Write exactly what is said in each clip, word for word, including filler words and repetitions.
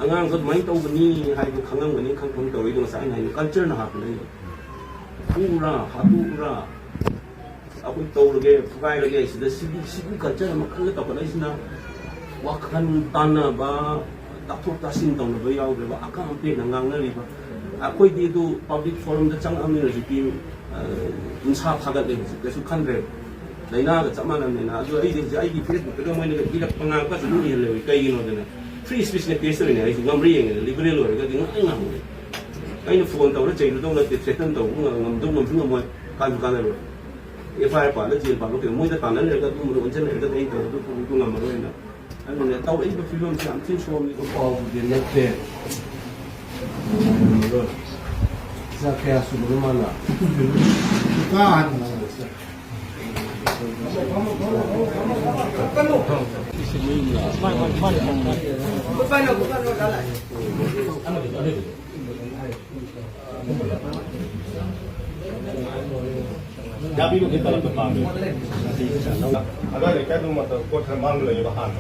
ꯑꯉꯥꯡꯁꯨ ꯑꯗꯨꯃꯥꯏꯅ ꯇꯧꯕꯅꯤ ꯍꯥꯏꯕꯗꯨ ꯈꯪꯉꯝꯒꯅꯤ, ꯈꯪꯐꯝ ꯇꯧꯔꯤꯗꯣ ꯉꯁꯥꯏ ꯑꯩꯅ ꯍꯥꯏꯅ ꯀꯜꯆꯔꯅ ꯍꯥꯞꯄꯅꯦ꯫ ꯐꯨꯔꯥ, ꯍꯥꯠꯇꯣꯛꯎꯔꯥ, ꯑꯩꯈꯣꯏ ꯇꯧꯔꯒꯦ, ꯐꯨꯒꯥꯏꯔꯒꯦ, ꯁꯤꯗ ꯁꯤꯒꯤ, ꯁꯤꯒꯤ ꯀꯜꯆꯔ ꯑꯃ ꯀꯟꯅ ꯇꯧꯈꯠꯂꯛꯏꯁꯤꯅ ꯋꯥꯈꯜ ꯇꯥꯟꯅꯕ, ꯇꯥꯊꯣꯛ ꯇꯥꯁꯤꯟ ꯇꯧꯅꯕ ꯌꯥꯎꯗ꯭ꯔꯦꯕ, ꯑꯀꯥꯝ ꯑꯄꯦꯟꯅ ꯉꯥꯡꯅꯔꯤꯕ꯫ ꯑꯩꯈꯣꯏꯗꯤ ꯑꯗꯨ ꯄꯕ꯭ꯂꯤꯛ ꯐꯣꯔꯝꯗ ꯆꯪꯉꯛꯑꯕꯅꯤꯅ ꯍꯧꯖꯤꯛꯇꯤ, ꯑ, ꯎꯟꯁꯥ ꯐꯥꯒꯠꯂꯦ, ꯍꯧꯖꯤꯛ ꯀꯩꯁꯨ ꯈꯟꯗ꯭ꯔꯦꯕ꯫ ꯂꯥꯏꯅꯥꯒ ꯆꯞ ꯃꯥꯟꯅꯕꯅꯤꯅ꯫ ꯑꯗꯨ ꯑꯩꯗꯤ ꯍꯧꯖꯤꯛ ꯑꯩꯒꯤ ꯐꯦꯁꯕꯨꯛꯇꯒ ꯃꯣꯏꯅꯒ ꯏꯔꯛꯄ ꯉꯥꯡꯉꯛꯄꯁꯨ ꯑꯗꯨꯝ ꯏꯍꯜꯂꯦꯕ꯫ ꯀꯩꯒꯤꯅꯣꯗꯅ ꯐ꯭ꯔꯤ ꯁ꯭ꯄꯤꯆꯅ ꯇꯦꯁ ꯇꯧꯔꯤꯅꯦ꯫ ꯑꯩꯁꯨ ꯉꯝꯕ꯭ꯔꯥ ꯌꯦꯡꯉꯦ, ꯂꯤꯕꯔꯦꯜ ꯑꯣꯏꯔꯒꯗꯤ ꯉꯝꯅ ꯉꯝꯃꯣꯏ꯫ ꯑꯩꯅ ꯐꯣꯟ ꯇꯧꯔ ꯆꯩꯔꯨꯗꯧ ꯅꯠꯇꯦ, ꯊ꯭ꯔꯦꯇꯟ ꯇꯧꯕ ꯉꯝ-, ꯉꯝꯗꯧ ꯉꯝꯁꯨ ꯉꯝꯃꯣꯏ, ꯀꯥꯟꯁꯨ ꯀꯥꯟꯅꯔꯣꯏ꯫ ꯑꯦꯐ ꯑꯥꯏ ꯑꯥꯔ ꯄꯥꯜꯂ ꯖꯦꯜ ꯄꯥꯜꯂꯣ ꯀꯩꯅꯣ, ꯃꯣꯏꯗ ꯇꯥꯟꯅ ꯂꯩꯔꯒ ꯑꯗꯨꯝꯕꯗꯣ ꯑꯣꯟꯁꯤꯟ ꯂꯩꯔꯒꯗꯤ ꯑꯩ ꯇꯧꯕꯗꯣ ꯄꯨꯕꯗꯣ ꯉꯝꯃꯔꯣꯏꯅ꯫ ꯑꯗꯨꯅ ꯇꯧꯔꯛꯏꯕ ꯐꯤꯕꯝꯁꯦ ꯌꯥꯝ ꯊꯤꯅ ꯁꯣꯝꯃꯤ꯫ ꯄꯥꯎꯕꯨꯗꯤ ꯅꯠꯇꯦ꯫ ꯏꯆꯥ ꯀꯌꯥ ꯁꯨꯕꯅꯣ ꯃꯥꯅ? ꯅꯨꯄꯥ ꯑꯍꯟ꯫ ꯌꯥꯕꯤꯕꯒꯤ ꯇꯂꯕꯇ ꯄꯥꯝꯃꯤ꯫ ꯑꯗꯨꯋꯥꯏ ꯂꯩꯀꯥꯏꯗꯨ ꯃꯇꯝ ꯄꯣꯠ ꯈꯔ ꯃꯥꯡꯕ ꯂꯩꯌꯦꯕ ꯍꯥꯟꯅ꯫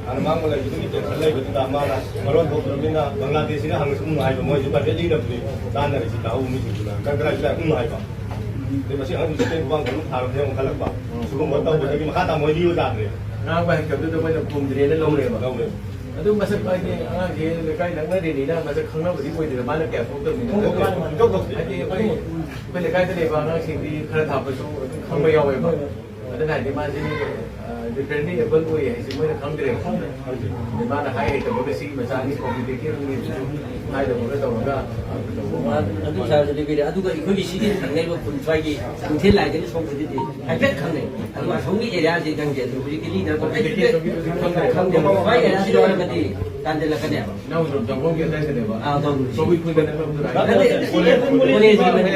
ꯍꯥꯟꯅ ꯃꯥꯡꯕ ꯂꯩꯕꯗꯨꯒꯤ ꯇꯦꯟꯁꯟ ꯂꯩꯕꯗꯨꯗ ꯃꯥꯅ ꯃꯔꯣꯟ ꯊꯣꯛꯇ꯭ꯔꯕꯅꯤꯅ ꯕꯪꯒ꯭ꯂꯥꯗꯦꯁꯤꯅ ꯍꯪꯉꯁꯨ ꯎꯝ ꯍꯥꯏꯕ, ꯃꯣꯏꯁꯨ ꯄ꯭ꯔꯥꯏꯚꯦꯠ ꯂꯤꯗꯕꯅꯤ꯫ ꯇꯥꯟꯅꯔꯤꯁꯤ ꯇꯥꯍꯧ ꯃꯤꯁꯤꯡꯗꯨꯅ ꯀꯔꯥꯏ ꯀꯔꯥꯏ ꯎꯝ ꯍꯥꯏꯕ꯫ ꯑꯗꯩ ꯃꯁꯤ ꯑꯉꯥꯡꯁꯤ ꯆꯦꯟ ꯈꯨꯃꯥꯡ ꯈꯨꯅꯨ ꯊꯥꯔꯕꯅꯦ ꯑꯃꯨꯛ ꯈꯜꯂꯛꯄ꯫ ꯁꯤꯒꯨꯝꯕ ꯇꯧꯕꯗꯒꯤ ꯃꯈꯥ ꯇꯥ ꯃꯣꯏ ꯂꯤꯌꯨ ꯌꯥꯗ꯭ꯔꯦ꯫ ꯉꯥꯡꯕ ꯍꯩꯇꯕꯗꯨꯗ ꯃꯣꯏꯅ ꯈꯨꯝꯗ꯭ꯔꯦꯅ ꯂꯧꯔꯦꯕ꯫ ꯂꯧꯔꯦ꯫ ꯑꯗꯨ ꯃꯁꯛ ꯍꯥꯏꯗꯤ ꯑꯉꯥꯡꯁꯦ ꯂꯩꯀꯥꯏ ꯅꯛꯅꯔꯤꯅꯤꯅ ꯃꯁꯛ ꯈꯪꯅꯕꯗꯤ ꯑꯣꯏꯗꯦꯗ, ꯃꯥꯅ ꯀꯌꯥ ꯊꯣꯛꯇꯕꯅꯤꯅ꯫ ꯊꯣꯛꯇꯦ, ꯊꯣꯛꯇꯦ꯫ ꯍꯥꯏꯗꯤ ꯑꯩꯈꯣꯏ, ꯑꯩꯈꯣꯏ ꯂꯩꯀꯥꯏꯗ ꯂꯩꯕ ꯑꯉꯥꯡꯁꯤꯡꯗꯤ ꯈꯔ ꯊꯥꯞꯄꯁꯨ ꯑꯗꯨꯝ ꯈꯪꯕ ꯌꯥꯎꯋꯦꯕ꯫ ꯑꯗꯨꯅ ꯍꯥꯏꯗꯤ ꯃꯥꯁꯤ, ꯑ, differently able ꯑꯣꯏ ꯍꯥꯏꯁꯦ ꯃꯣꯏꯅ ꯈꯪꯗ꯭ꯔꯦꯕ꯫ ꯑꯗꯩ ꯃꯥꯅ ꯍꯥꯏ ꯍꯩꯇꯕꯒ ꯁꯤꯒꯤ ꯃꯆꯥꯒꯤ competitive ꯅꯦꯁꯨ ꯍꯥꯏꯗꯕꯒ ꯇꯧꯔꯒ, ꯑ, ꯇꯧꯕ ꯃꯥꯜꯂꯦ꯫ ꯑꯗꯨ ꯁꯥꯔꯁꯨ ꯂꯤꯕꯤꯔꯦ꯫ ꯑꯗꯨꯒ ꯑꯩꯈꯣꯏꯒꯤ ꯁꯤꯒꯤ ꯊꯪꯅꯔꯤꯕ ꯈꯨꯟ ꯁ꯭ꯋꯥꯏꯒꯤ ꯅꯨꯡꯊꯤꯜ ꯂꯥꯏꯗꯅ ꯁꯣꯝꯗꯗꯤ ꯍꯥꯏꯐꯦꯠ ꯈꯪꯅꯩ꯫ ꯑꯗꯨ ꯑꯁꯣꯝꯒꯤ area ꯁꯤ ꯈꯪꯗꯦ꯫ ꯑꯗꯨ ꯍꯧꯖꯤꯛꯀꯤ leader ꯈꯪꯗꯦ꯫ ꯁ꯭ꯋꯥꯏ area ꯁꯤ ꯂꯣꯏꯔꯒꯗꯤ ꯇꯥꯟꯁꯤꯜꯂꯛꯀꯅꯦꯕ꯫ ꯅꯪ ꯍꯧꯖꯤꯛ ꯖꯪꯒꯜꯒꯤ ꯑꯗꯥꯏꯗꯅꯦꯕ꯫ ꯑꯥ, ꯖꯪꯒꯜ꯫ ꯁꯣꯝꯒꯤ ꯈꯨꯟꯗ ꯅꯠꯇꯕ ꯅꯠꯇꯦ, ꯁꯤ ꯈꯨꯟ ꯀꯣꯂꯦꯖ ꯂꯩꯕꯅꯦ꯫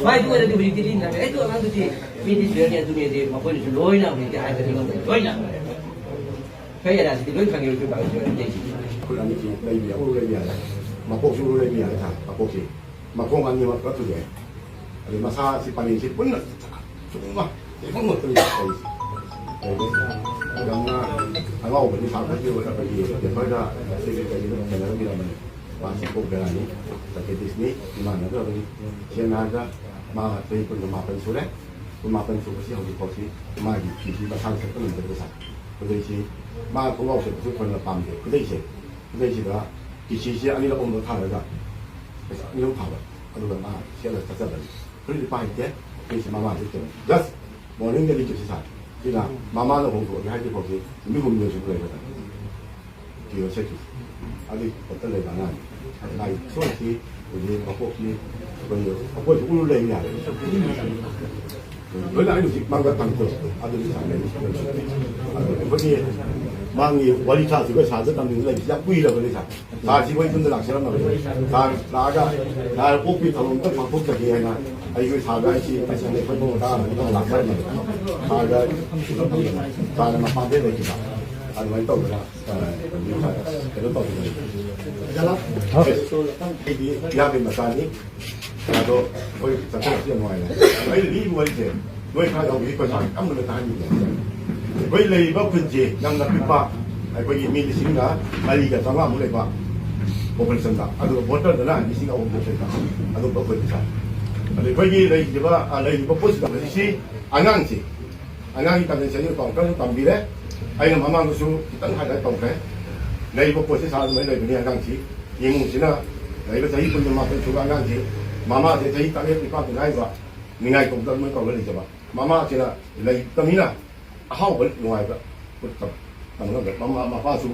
ꯁ꯭ꯋꯥꯏꯗ ꯑꯣꯏꯔꯗꯤ ꯍꯧꯖꯤꯛꯇꯤ ꯂꯤꯟ ꯂꯥꯛꯑꯦ꯫ ꯑꯩꯗꯣ ꯑꯉꯥꯡꯗꯨꯗꯤ ꯃꯤꯗꯤ ꯁꯤꯔꯅꯤ ꯑꯗꯨꯅꯦꯗꯤ ꯃꯈꯣꯏꯅꯁꯨ ꯂꯣꯏꯅ ꯍꯧꯖꯤꯛꯇꯤ ꯍꯥꯏꯕꯗꯤ ꯉꯝꯃꯣꯏ꯫ ꯂꯣꯏꯅ꯫ ꯁ꯭ꯋꯥꯏ area ꯁꯤꯗꯤ ꯂꯣꯏ ꯈꯪꯉꯦ ꯍꯧꯖꯤꯛ ꯍꯧꯖꯤꯛ ꯍꯧꯖꯤꯛ꯫ ꯈꯨꯠ ꯑꯅꯤꯁꯤ ꯂꯩꯕ ꯌꯥꯏ, ꯎꯔꯨ ꯂꯩꯕ ꯌꯥꯏ, ꯃꯀꯣꯛꯁꯨ ꯎꯔꯨ ꯂꯩꯕ ꯌꯥꯏ, ꯍꯥ, ꯃꯀꯣꯛꯁꯤ꯫ ꯃꯈꯣꯡ ꯑꯅꯤꯃꯛ ꯄꯨꯂꯞ ꯄꯨꯊꯣꯛꯑꯦ꯫ ꯑꯗꯩ ꯃꯁꯥꯁꯤ ꯄꯥꯅꯤꯡꯁꯤ ꯄꯨꯟꯅ ꯆꯨꯝꯅ ꯂꯩꯐꯝ ꯉꯥꯛꯇꯅꯤ ꯇꯧꯔꯤꯁꯦ꯫ ꯑꯗꯨꯅ ꯑꯉꯥꯎꯕꯅꯤ ꯁꯥꯔ ꯈꯣꯏꯒꯤ ꯑꯣꯏꯅ ꯑꯩꯈꯣꯏꯒꯤ ꯄꯦꯄꯔꯗ ꯁꯦꯀ꯭ꯔꯦꯇꯔꯤꯗ ꯈꯦꯠꯅꯔꯝꯃꯤꯔꯝꯕꯅꯤ꯫ ꯃꯥꯁꯤ ꯀꯣꯛ ꯕꯦꯔꯥꯅꯤ, ꯁꯥꯏꯀꯦꯇ꯭ꯔꯤꯁꯅꯤ, ꯏꯃꯥꯟꯅꯗ꯭ꯔꯕꯅꯤ꯫ ꯁꯦꯡꯅ ꯍꯥꯏꯔꯕꯗ ꯃꯥ ꯆꯍꯤ ꯀꯨꯟꯒ ꯃꯥꯄꯟ ꯁꯨꯔꯦ꯫ ꯀꯨꯟ ꯃꯥꯄꯟ ꯁꯨꯕꯁꯤ ꯍꯧꯖꯤꯛ ꯐꯥꯎꯁꯤ ꯃꯥꯒꯤ ꯐꯤꯁꯤ ꯃꯁꯥꯅ ꯁꯦꯠꯄ ꯉꯝꯗꯕ ꯁꯥꯔ꯫ ꯈꯨꯗꯩꯁꯤ ꯃꯥ ꯈꯣꯡꯒ꯭ꯔꯥꯎ ꯁꯦꯠꯄꯁꯨ ꯊꯣꯏꯅ ꯄꯥꯝꯗꯦ꯫ ꯈꯨꯗꯩꯁꯦ, ꯈꯨꯗꯩꯁꯤꯗ ꯀꯤꯁꯤꯁꯦ ꯑꯅꯤꯔꯛ ꯑꯍꯨꯝꯂꯛ ꯊꯥꯔꯒ ꯄꯩꯁꯥ ꯑꯅꯤꯔꯛ ꯊꯥꯕ, ꯑꯗꯨꯒ ꯃꯥ ꯁꯦꯠꯂꯒ ꯆꯠꯆꯕꯅꯤ꯫ ꯐꯨꯔꯤꯠ ꯂꯤꯠꯄ ꯍꯩꯇꯦ, ꯐꯨꯔꯤꯠꯁꯦ ꯃꯃꯥ ꯂꯤꯠꯇꯦ꯫ Just morningꯗ ꯂꯤꯠꯄꯁꯤ ꯁꯥꯔ꯫ ꯁꯤꯅ ꯃꯃꯥꯅ ꯍꯣꯡꯗꯣꯛꯑꯒꯦ ꯍꯥꯏꯗ꯭ꯔꯤ ꯐꯥꯎꯁꯤ ꯅꯨꯃꯤꯠ ꯍꯨꯝꯅꯤ ꯁꯨꯕ ꯂꯩꯕꯗ ꯐꯤꯔꯣꯜ ꯁꯦꯠꯈꯤ꯫ ꯑꯗꯨꯒꯤ ꯄꯣꯠꯇ ꯂꯩꯕ ꯑꯉꯥꯡꯅꯤ꯫ ꯃꯥꯒꯤ ꯁꯣꯏꯁꯤ ꯍꯧꯖꯤꯛ ꯃꯀꯣꯛꯁꯤ ꯑꯩꯈꯣꯏ ꯃꯀꯣꯛꯁꯤ ꯎꯔꯨ ꯂꯩ ꯌꯥꯔꯦ꯫ ꯂꯣꯏꯅ ꯑꯩ ꯍꯧꯖꯤꯛ ꯃꯥꯡꯗ ꯇꯝꯊꯣꯛ ꯑꯗꯨꯗꯤ ꯁꯥꯟꯅꯩ꯫ ꯑꯗꯨ ꯑꯩꯈꯣꯏꯒꯤ ꯃꯥꯒꯤ ꯋꯥꯔꯤ ꯁꯥꯁꯤꯒ ꯁꯥꯗ ꯇꯝꯅꯤꯡꯕ ꯂꯩꯕꯁꯤ ꯌꯥꯝ ꯀꯨꯏꯔꯕꯅꯤ ꯁꯥꯔ꯫ ꯁꯥꯔꯁꯤ ꯑꯩꯈꯣꯏ ꯌꯨꯝꯗ ꯂꯥꯛꯆꯔꯝꯃꯕꯅꯤ꯫ ꯁꯥꯔ ꯂꯥꯛꯑꯒ ꯁꯥꯔ ꯑꯣꯛꯄꯤ ꯊꯧꯔꯝ ꯑꯝꯇ ꯄꯥꯡꯊꯣꯛꯆꯒꯦ ꯍꯥꯏꯅ ꯑꯩꯈꯣꯏ ꯁꯥꯔꯒ ꯑꯩꯁꯤ ꯑꯩꯁꯤ ꯑꯩꯈꯣꯏ ꯃꯉꯣꯟꯗ ꯑꯃꯨꯛꯇꯪ ꯂꯥꯛꯆꯔꯝꯃꯕꯅꯤ꯫ ꯁꯥꯔꯒ ꯁꯥꯔꯅ ꯃꯄꯥꯟꯗ ꯂꯩꯈꯤꯕ ꯑꯗꯨꯃꯥꯏꯅ ꯇꯧꯗꯅ ꯀꯩꯅꯣ ꯇꯧꯕꯅꯤ꯫ ꯑꯩꯗꯤ ꯏꯌꯥꯝꯕꯒꯤ ꯃꯆꯥꯅꯤ꯫ ꯑꯗꯣ ꯑꯩꯈꯣꯏ ꯆꯠꯊꯣꯛꯄꯁꯤ ꯌꯥꯝ ꯅꯨꯡꯉꯥꯏꯔꯦ꯫ ꯑꯩꯅ ꯂꯤꯔꯤꯕ ꯋꯥꯔꯤꯁꯦ ꯅꯣꯏ ꯈꯔ ꯌꯥꯎꯕꯤꯔꯤ ꯄꯩꯁꯥ ꯌꯥꯝꯅ ꯇꯥꯍꯟꯅꯤꯡꯉꯦ꯫ ꯑꯩꯈꯣꯏ ꯂꯩꯔꯤꯕ ꯈꯨꯟꯁꯦ ꯌꯥꯝꯅ ꯄꯤꯛꯄ, ꯑꯩꯈꯣꯏꯒꯤ ꯃꯤ ꯂꯤꯁꯤꯡꯒ ꯃꯔꯤꯒ ꯆꯥꯝꯃꯉꯥꯃꯨꯛ ꯂꯩꯕ populationꯗ, ꯑꯗꯨꯒ voterꯗꯅ ꯂꯤꯁꯤꯡ ꯑꯍꯨꯝꯃꯨꯛ ꯂꯩꯕ ꯑꯗꯨꯒꯨꯝꯕ ꯈꯨꯟꯅꯤ ꯁꯥꯔ꯫ ꯑꯗꯣ ꯑꯩꯈꯣꯏꯒꯤ ꯂꯩꯔꯤꯕ, ꯑ, ꯂꯩꯔꯤꯕ ꯄꯣꯠꯁꯤꯗ ꯍꯧꯖꯤꯛꯁꯤ ꯑꯉꯥꯡꯁꯤ ꯑꯉꯥꯡꯒꯤ compensation ꯄꯥꯎ ꯈꯔꯁꯨ ꯇꯝꯕꯤꯔꯦ꯫ ꯑꯩꯅ ꯃꯃꯥꯡꯗꯁꯨ ꯈꯤꯇꯪ highlight ꯇꯧꯈ꯭ꯔꯦ꯫ ꯂꯩꯔꯤꯕ ꯄꯣꯠꯁꯤ ꯁꯥꯔ ꯑꯗꯨꯃꯥꯏꯅ ꯂꯩꯕꯅꯤ꯫ ꯑꯉꯥꯡꯁꯤ ꯏꯃꯨꯡꯁꯤꯅ ꯂꯩꯔꯤꯕ ꯆꯍꯤ ꯀꯨꯟꯃꯥꯄꯟ ꯁꯨꯕ ꯑꯉꯥꯡꯁꯤ ꯃꯃꯥꯁꯦ ꯆꯍꯤ ꯇꯔꯦꯠ ꯅꯤꯄꯥꯜ ꯇ ꯉꯥꯏꯔꯤꯕ ꯅꯤꯡꯉꯥꯏ ꯇꯧꯕꯗ ꯑꯗꯨꯃꯥꯏꯅ ꯇꯧꯔꯒ ꯂꯩꯖꯕ꯫ ꯃꯃꯥꯁꯤꯅ ꯂꯩꯇꯕꯅꯤꯅ ꯑꯍꯥꯎꯕ ꯅꯨꯡꯉꯥꯏꯕ ꯇꯝ ꯉꯝꯗꯕ꯫ ꯃꯃꯥ ꯃꯄꯥꯁꯨ,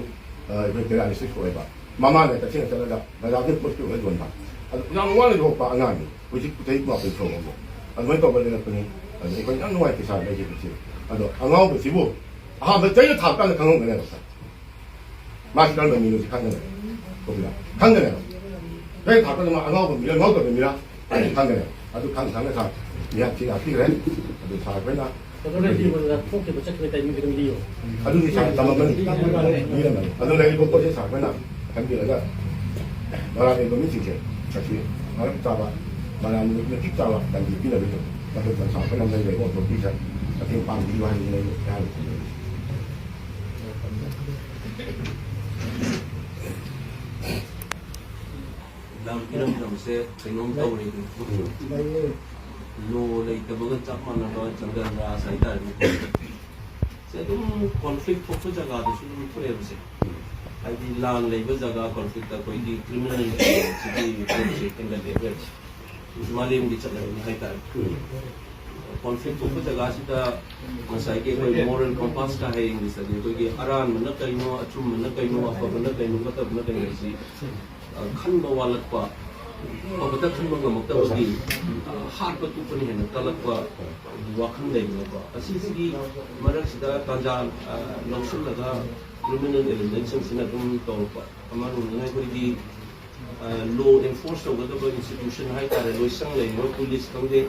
ꯑ, ꯑꯩꯈꯣꯏ paralysis ꯑꯣꯏꯕ꯫ ꯃꯃꯥꯅ ꯀꯩꯊꯦꯜ ꯆꯠꯂꯒ ꯕꯖꯥꯔꯗꯒꯤ ꯄꯣꯠ ꯄꯨꯔꯒ ꯌꯣꯟꯕ꯫ ꯑꯗꯨ ꯌꯥꯝ ꯋꯥꯅ ꯌꯣꯛꯄ ꯑꯉꯥꯡꯅꯤ꯫ ꯍꯧꯖꯤꯛ ꯆꯍꯤ ꯃꯥꯄꯟ ꯁꯨꯔꯕ꯫ ꯑꯗꯨꯃꯥꯏꯅ ꯇꯧꯕ ꯂꯩꯔꯛꯄꯅꯤ꯫ ꯑꯗꯨ ꯑꯩꯈꯣꯏ ꯌꯥꯝ ꯅꯨꯡꯉꯥꯏꯇꯦ ꯁꯥꯔ ꯂꯩꯈꯤꯕꯁꯦ꯫ ꯑꯗꯣ ꯑꯉꯥꯎꯕꯁꯤꯕꯨ ꯑꯍꯥꯟꯕ ꯆꯩꯅ ꯊꯥꯕ ꯀꯥꯟꯗ ꯈꯪꯉꯝꯒꯅꯦꯕ ꯁꯥꯔ꯫ ꯃꯥꯁꯤ ꯀꯔꯝꯕ ꯃꯤꯅꯣꯁꯤ ꯈꯪꯒꯅꯦꯕ꯫ ꯈꯪꯒꯅꯦꯕ꯫ ꯆꯩꯅ ꯊꯥꯕ ꯀꯥꯟꯗ ꯃꯥ ꯑꯉꯥꯎꯕ ꯃꯤꯔ ꯉꯥꯎꯗꯕ ꯃꯤꯔ ꯍꯥꯏꯅ ꯈꯪꯒꯅꯦꯕ꯫ ꯑꯗꯨ ꯈꯪ ꯈꯪꯅ ꯁꯥꯔ ꯃꯤꯍꯥꯠ ꯊꯤ ꯍꯥꯠꯄꯤꯈ꯭ꯔꯦ꯫ ꯑꯗꯨ ꯁꯥꯔ ꯑꯩꯈꯣꯏꯅ ꯑꯗꯣ ꯅꯣꯏ ꯏꯕꯣꯗ ꯊꯣꯛꯈꯤꯕ ꯆꯠꯈꯤꯕ timing ꯈꯤꯇꯪ ꯂꯤꯌꯣ꯫ ꯑꯗꯨꯗꯤ ꯁꯥꯔ ꯇꯝꯃꯝꯃꯅꯤ꯫ ꯂꯤꯔꯝꯃꯅꯤ꯫ ꯑꯗꯨ ꯂꯩꯔꯤꯕ ꯄꯣꯠꯁꯦ ꯁꯥꯔ ꯑꯩꯈꯣꯏꯅ ꯈꯟꯕꯤꯔꯒ ꯃꯔꯥ ꯂꯩꯕ ꯃꯤꯁꯤꯡꯁꯦ ꯉꯁꯤ ꯃꯔꯝ ꯆꯥꯕ, ꯃꯔꯥ ꯃꯇꯤꯛ ꯆꯥꯕ ꯇꯝꯕꯤ ꯄꯤꯅꯕꯒꯤ ꯃꯊꯛꯇ ꯁꯥꯔ ꯑꯩꯈꯣꯏꯅ ꯂꯩꯔꯤꯕ ꯑꯣꯊꯣꯔꯤꯇꯤꯁꯦ ꯃꯇꯦꯡ ꯄꯥꯡꯕꯤꯌꯨ ꯍꯥꯏꯕꯁꯤꯅ ꯑꯩꯅ ꯍꯥꯏꯔꯤꯕ꯫ ꯂꯝ ꯏꯔꯝꯗꯝꯁꯦ ꯀꯩꯅꯣꯝ ꯇꯧꯔꯦꯗꯅ꯫ ꯂꯣ ꯂꯩꯇꯕꯒ ꯆꯞ ꯃꯥꯟꯅꯕ ꯖꯪꯒꯜ ꯔꯥꯖ ꯍꯥꯏꯇꯥꯔꯦꯅꯦ꯫ ꯁꯦ ꯑꯗꯨꯝ ꯀꯣꯟꯐ꯭ꯂꯤꯛ ꯊꯣꯛꯄ ꯖꯒꯥꯗꯁꯨ ꯑꯗꯨꯝ ꯊꯣꯛꯑꯦꯕꯁꯦ꯫ ꯍꯥꯏꯗꯤ ꯂꯥꯟ ꯂꯩꯕ ꯖꯒꯥ ꯀꯣꯟꯐ꯭ꯂꯤꯛꯇ ꯑꯩꯈꯣꯏꯒꯤ ꯀ꯭ꯔꯤꯃꯤꯅꯦꯜ ꯁꯤꯒꯤ ꯄꯣꯠꯁꯦ ꯍꯦꯟꯒꯠꯂꯦꯕ꯫ ꯃꯥꯂꯦꯝꯒꯤ ꯆꯠꯅꯕꯤꯅꯤ ꯍꯥꯏꯇꯥꯔꯦ꯫ ꯀꯣꯟꯐ꯭ꯂꯤꯛ ꯊꯣꯛꯄ ꯖꯒꯥꯁꯤꯗ ꯉꯁꯥꯏꯒꯤ ꯑꯩꯈꯣꯏ ꯃꯣꯔꯦꯜ ꯀꯣꯝꯄꯥꯁꯇ ꯍꯥꯏꯌꯦ ꯏꯪꯂꯤꯁꯇꯗꯤ, ꯑꯩꯈꯣꯏꯒꯤ ꯑꯔꯥꯟꯕꯅ ꯀꯩꯅꯣ, ꯑꯆꯨꯝꯕꯅ ꯀꯩꯅꯣ, ꯑꯐꯕꯅ ꯀꯩꯅꯣ, ꯐꯠꯇꯕꯅ ꯀꯩꯅꯣ ꯍꯥꯏꯁꯤ, ꯑ, ꯈꯟꯕ ꯋꯥꯠꯂꯛꯄ, ꯑꯐꯕꯗ ꯈꯟꯕ ꯉꯝꯃꯛꯇꯕꯒꯤ, ꯑ, ꯍꯥꯠꯄ ꯇꯨꯞꯄꯅ ꯍꯦꯟꯅ ꯀꯜꯂꯛꯄ ꯋꯥꯈꯜ ꯂꯩꯕꯅꯀꯣ꯫ ꯑꯁꯤꯁꯤꯒꯤ ꯃꯔꯛꯁꯤꯗ ꯇꯥꯟꯖꯥ, ꯑ, ꯂꯧꯁꯤꯜꯂꯒ ꯀ꯭ꯔꯤꯃꯤꯅꯦꯜ ꯑꯦꯂꯤꯃꯦꯟꯁꯤꯡꯁꯤꯅ ꯑꯗꯨꯝ ꯇꯧꯔꯛꯄ꯫ ꯑꯃꯔꯣꯝꯗꯅ ꯑꯩꯈꯣꯏꯒꯤ ꯂꯣ ꯑꯦꯟꯐꯣꯔꯁ ꯇꯧꯒꯗꯕ ꯏꯟꯁꯇꯤꯇ꯭ꯌꯨꯁꯟ ꯍꯥꯏꯇꯥꯔꯦ, ꯂꯣꯏꯁꯪ ꯂꯩꯔꯤꯕ ꯄꯨꯂꯤꯁ ꯈꯪꯗꯦ,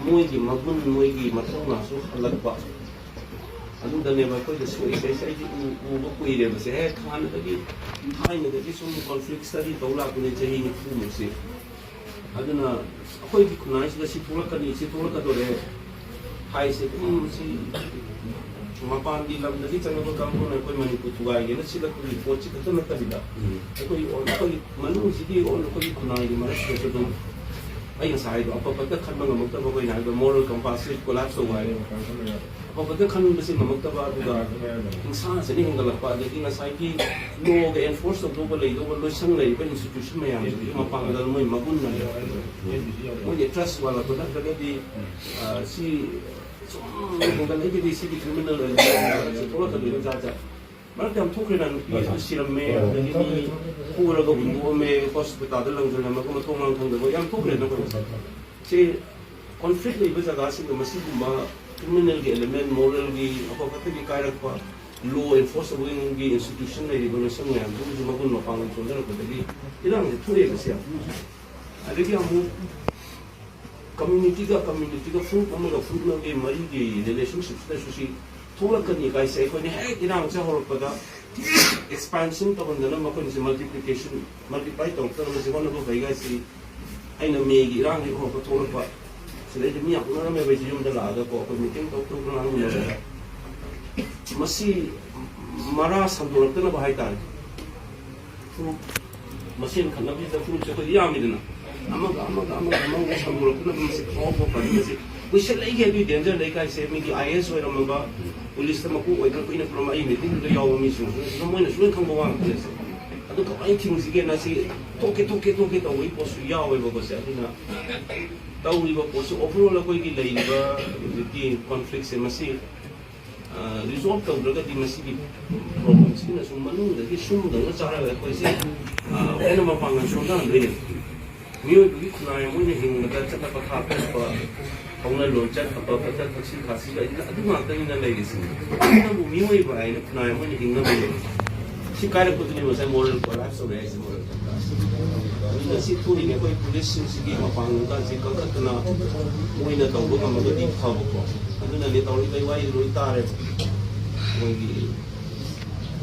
ꯃꯣꯏꯒꯤ ꯃꯒꯨꯟ, ꯃꯣꯏꯒꯤ ꯃꯊꯧꯅꯥꯁꯨ ꯍꯜꯂꯛꯄ꯫ ꯑꯗꯨꯗꯅꯦꯕ ꯑꯩꯈꯣꯏꯗ ꯁꯣꯛꯏꯁꯦ꯫ ꯑꯩꯁꯦ ꯑꯩꯗꯤ ꯎ-, ꯎꯕ ꯀꯨꯏꯔꯦꯕꯁꯦ꯫ ꯍꯦꯛ ꯍꯥꯟꯅꯗꯒꯤ, ꯊꯥꯏꯅꯗꯒꯤ ꯁꯨꯝ ꯀꯣꯟꯐ꯭ꯂꯤꯛ ꯁ꯭ꯇꯗꯤ ꯇꯧ ꯂꯥꯛꯄꯅꯦ ꯆꯍꯤ ꯅꯤꯐꯨꯃꯨꯛꯁꯦ꯫ ꯑꯗꯨꯅ ꯑꯩꯈꯣꯏꯒꯤ ꯈꯨꯟꯅꯥꯏꯁꯤꯗ ꯁꯤ ꯊꯣꯛꯂꯛꯀꯅꯤ, ꯁꯤ ꯊꯣꯛꯂꯛꯀꯗꯧꯔꯦ ꯍꯥꯏꯁꯦ ꯑꯗꯨꯝ ꯁꯤ ꯃꯄꯥꯟꯒꯤ ꯂꯝꯗꯒꯤ ꯆꯪꯂꯛꯄ ꯀꯥꯡꯕꯨꯅ ꯑꯩꯈꯣꯏ ꯃꯅꯤꯄꯨꯔ ꯊꯨꯒꯥꯏꯒꯦꯅ ꯁꯤꯜꯂꯛꯄꯒꯤ ꯄꯣꯠꯁꯤ ꯈꯛꯇ ꯅꯠꯇꯕꯤꯗ, ꯎꯝ꯫ ꯑꯩꯈꯣꯏ ꯑꯣ-, ꯑꯩꯈꯣꯏꯒꯤ ꯃꯅꯨꯡꯁꯤꯒꯤ ꯑꯣ-, ꯑꯩꯈꯣꯏꯒꯤ ꯈꯨꯟꯅꯥꯏꯒꯤ ꯃꯔꯛꯁꯤꯗꯁꯨ ꯑꯗꯨꯝ ꯑꯩ ꯉꯁꯥꯏ ꯍꯥꯏꯗꯣ ꯑꯐ ꯐꯠꯇ ꯈꯟꯕ ꯉꯝꯃꯛꯇꯕ ꯑꯩꯈꯣꯏꯅ ꯍꯥꯏꯕ ꯃꯣꯔꯦꯜ ꯀꯝꯄꯥꯁꯁꯦ ꯀꯣꯂꯥꯞꯁ ꯇꯧꯕ ꯍꯥꯏꯕ꯫ ꯑꯐ ꯐꯠꯇ ꯈꯟꯕꯁꯦ ꯉꯝꯃꯛꯇꯕ, ꯑꯗꯨꯒ ꯍꯤꯡꯁꯥꯁꯤꯅ ꯍꯦꯟꯒꯠꯂꯛꯄ, ꯑꯗꯒꯤ ꯉꯁꯥꯏꯒꯤ ꯂꯣꯒ ꯑꯦꯟꯐꯣꯔꯁ ꯇꯧꯗꯧꯕ ꯂꯩꯗꯧꯕ ꯂꯣꯏꯁꯪ ꯂꯩꯔꯤꯕ ꯏꯟꯁꯇꯤꯇ꯭ꯌꯨꯁꯟ ꯃꯌꯥꯝꯁꯤꯒꯤ ꯃꯄꯥꯡꯒꯜ, ꯃꯣꯏ ꯃꯒꯨꯟ ꯍꯥꯏꯕ, ꯃꯣꯏꯒꯤ ꯇ꯭ꯔꯁ ꯋꯥꯠꯂꯛꯄ ꯅꯠꯇ꯭ꯔꯒꯗꯤ, ꯑ, ꯁꯤ ꯁꯨꯝ ꯍꯦꯟꯒꯠꯂꯛꯏꯒꯤꯗꯤ ꯁꯤꯒꯤ ꯀ꯭ꯔꯤꯃꯤꯅꯦꯜ ꯑꯣꯏꯅ ꯊꯣꯛꯂꯛꯀꯗꯣꯏꯅꯤ ꯖꯥꯠ ꯖꯥꯠ꯫ ꯃꯔꯛꯇ ꯌꯥꯝ ꯊꯣꯛꯈ꯭ꯔꯦꯅ, ꯅꯨꯄꯤ ꯑꯃ ꯁꯤꯔꯝꯃꯦ, ꯑꯗꯒꯤ ꯃꯤ ꯐꯨꯔꯒ ꯍꯨꯟꯗꯣꯛꯑꯝꯃꯦ, ꯍꯣꯁꯄꯤꯇꯥꯜꯗ ꯂꯪꯁꯤꯜꯂꯝꯃꯒ ꯃꯊꯣꯡ ꯃꯔꯝ ꯈꯪꯗꯕ ꯌꯥꯝ ꯊꯣꯛꯈ꯭ꯔꯦꯅ ꯑꯩꯈꯣꯏ꯫ ꯁꯤ ꯀꯣꯟꯐ꯭ꯂꯤꯛ ꯂꯩꯕ ꯖꯒꯥꯁꯤꯡꯗ ꯃꯁꯤꯒꯨꯝꯕ ꯀ꯭ꯔꯤꯃꯤꯅꯦꯜꯒꯤ ꯑꯦꯂꯤꯃꯦꯟ, ꯃꯣꯔꯦꯜꯒꯤ ꯑꯐ ꯐꯠꯇꯒꯤ ꯀꯥꯏꯔꯛꯄ, ꯂꯣ ꯑꯦꯟꯐꯣꯔꯁ ꯇꯧꯕꯒꯤ ꯏꯟꯁꯇꯤꯇ꯭ꯌꯨꯁꯟ ꯂꯩꯔꯤꯕ ꯂꯣꯏꯁꯪ ꯃꯌꯥꯝꯗꯨꯒꯤꯁꯨ ꯃꯒꯨꯟ ꯃꯄꯥꯡꯒꯜ ꯁꯣꯟꯊꯔꯛꯄꯗꯒꯤ ꯏꯔꯥꯡꯁꯦ ꯊꯣꯛꯑꯦꯕ ꯁꯤ ꯌꯥꯝ꯫ ꯑꯗꯒꯤ ꯑꯃꯨꯛ ꯀꯝꯃ꯭ꯌꯨꯅꯤꯇꯤꯒ ꯀꯝꯃ꯭ꯌꯨꯅꯤꯇꯤꯒ, ꯐꯨꯔꯨꯞ ꯑꯃꯒ ꯐꯨꯔꯨꯞ ꯑꯃꯒꯤ ꯃꯔꯤꯒꯤ ꯔꯤꯂꯦꯁꯟꯁꯤꯞꯁꯤꯗꯁꯨ ꯁꯤ ꯊꯣꯛꯂꯛꯀꯅꯤ ꯀꯥꯏꯁꯦ ꯑꯩꯈꯣꯏꯅ ꯍꯦꯛ ꯏꯔꯥꯡꯁꯦ ꯍꯧꯔꯛꯄꯗ ꯑꯦꯛꯁꯄꯥꯟꯁꯟ ꯇꯧꯍꯟꯗꯅ ꯃꯈꯣꯏꯅꯁꯦ ꯃꯜꯇꯤꯄ꯭ꯂꯤꯀꯦꯁꯟ, ꯃꯜꯇꯤꯄ꯭ꯂꯥꯏ ꯇꯧꯔꯛꯇꯅꯕꯁꯦ ꯍꯣꯠꯅꯕ ꯐꯩ ꯀꯥꯏꯁꯤ ꯑꯩꯅ ꯃꯦꯒꯤ ꯏꯔꯥꯡ ꯍꯦꯛ ꯍꯧꯔꯛꯄ ꯊꯣꯛꯂꯛꯄ ꯁꯤꯗꯩꯗ ꯃꯤ ꯌꯥꯝ ꯎꯅꯔꯝꯃꯦꯕ ꯑꯩꯁꯦ ꯌꯨꯝꯗ ꯂꯥꯛꯑꯒꯀꯣ, ꯑꯩꯈꯣꯏ ꯃꯤꯇꯤꯡ ꯇꯧ ꯇꯧꯗꯅ ꯉꯥꯡꯃꯤꯟꯅꯕꯗ ꯃꯁꯤ ꯃꯔꯥ ꯁꯟꯗꯣꯔꯛꯇꯅꯕ ꯍꯥꯏꯇꯥꯔꯦ꯫ ꯐꯨꯔꯨꯞ ꯃꯁꯦꯟ ꯈꯠꯅꯕꯁꯤꯗ ꯐꯨꯔꯨꯞꯁꯦ ꯑꯩꯈꯣꯏ ꯌꯥꯝꯃꯤꯗꯅ, ꯑꯃꯒ ꯑꯃꯒ ꯑꯃꯒ ꯑꯃꯒ ꯁꯟꯗꯣꯔꯛꯇꯅꯕ ꯃꯁꯤ ꯐꯥꯎꯕ ꯐꯅꯤ꯫ ꯃꯁꯤ ꯑꯩꯈꯣꯏ ꯁꯦꯠ ꯂꯩꯒꯦ ꯑꯗꯨꯒꯤ ꯗꯦꯟꯖꯔ ꯂꯩꯀꯥꯏꯁꯦ꯫ ꯃꯤꯒꯤ ꯑꯥꯏ ꯑꯦ ꯑꯦꯁ ꯑꯣꯏꯔꯝꯃꯕ, ꯄꯨꯂꯤꯁꯇ ꯃꯀꯣꯛ ꯑꯣꯏꯗꯅ ꯀꯨꯏꯅ ꯄꯨꯔꯝꯕ ꯑꯩ ꯃꯤꯇꯤꯡꯗꯨꯗ ꯌꯥꯎꯕ ꯃꯤꯁꯤꯡꯁꯤꯅ ꯃꯣꯏꯅꯁꯨ ꯂꯣꯏ ꯈꯪꯕ ꯋꯥ ꯉꯥꯛꯇꯅꯦ꯫ ꯑꯗꯨ ꯀꯃꯥꯏꯅ ꯊꯤꯡꯁꯤꯒꯦꯅ ꯁꯤ ꯊꯣꯛꯀꯦ ꯊꯣꯛꯀꯦ ꯊꯣꯛꯀꯦ ꯇꯧꯕꯒꯤ ꯄꯣꯠꯁꯨ ꯌꯥꯎꯋꯦꯕꯀꯣ꯫ ꯁꯦ ꯑꯗꯨꯅ ꯇꯧꯔꯤꯕ ꯄꯣꯠꯁꯨ ꯑꯣꯚꯔ ꯑꯣꯜ ꯑꯩꯈꯣꯏꯒꯤ ꯂꯩꯔꯤꯕ ꯍꯧꯖꯤꯛꯀꯤ ꯀꯣꯟꯐ꯭ꯂꯤꯛꯁꯦ ꯃꯁꯤ ꯔꯤꯖꯣꯜꯕ ꯇꯧꯗ꯭ꯔꯒꯗꯤ ꯃꯁꯤꯒꯤ ꯄ꯭ꯔꯣꯕ꯭ꯂꯦꯝꯁꯤꯅꯁꯨ ꯃꯅꯨꯡꯗꯒꯤ ꯁꯨꯝꯗꯧꯅ ꯆꯥꯔꯒ ꯑꯩꯈꯣꯏꯁꯦ ꯍꯦꯟꯅ ꯃꯄꯥꯡꯒꯜ ꯁꯣꯟꯊꯍꯟꯗꯣꯏꯅꯦ꯫ ꯃꯤꯑꯣꯏꯕꯒꯤ ꯈꯨꯟꯅꯥꯏ ꯑꯃ ꯑꯣꯏꯅ ꯍꯤꯡꯕꯗ ꯆꯠꯅ ꯄꯊꯥꯞ ꯊꯣꯛꯄ ꯍꯧꯅ ꯂꯣꯟꯆꯠ, ꯑꯐ ꯐꯠꯇ, ꯊꯛꯁꯤ ꯈꯥꯁꯤꯒ ꯑꯗꯨ ꯉꯥꯛꯇꯅꯤꯅ ꯂꯩꯔꯤꯁꯤ꯫ ꯑꯗꯨꯅꯕꯨ ꯃꯤꯑꯣꯏꯕ ꯍꯥꯏꯅ ꯈꯨꯟꯅꯥꯏ ꯑꯃ ꯑꯣꯏꯅ ꯍꯤꯡꯅꯕ ꯁꯤ ꯀꯥꯏꯔꯛꯄꯗꯨꯅꯤ ꯉꯁꯥꯏ ꯃꯣꯔꯦꯜ ꯀꯣꯂꯥꯞꯁ ꯇꯧꯔꯦ ꯍꯥꯏꯁꯦ꯫ ꯃꯣꯔꯦꯜ ꯀꯣꯂꯥꯞꯁ ꯁꯤ ꯊꯣꯛꯏꯅꯦ꯫ ꯑꯩꯈꯣꯏ ꯄꯨꯂꯤꯁꯁꯤꯡꯁꯤꯒꯤ ꯃꯄꯥꯡꯒꯜꯒꯁꯦ ꯀꯟꯈꯠꯇꯅ ꯃꯣꯏꯅ ꯇꯧꯕ ꯉꯝꯃꯒꯗꯤ ꯐꯕꯀꯣ꯫ ꯑꯗꯨꯅꯅꯦ ꯇꯧꯔꯤꯕ ꯋꯥꯔꯤ ꯂꯣꯏ ꯇꯥꯔꯦꯕ꯫ ꯃꯣꯏꯒꯤ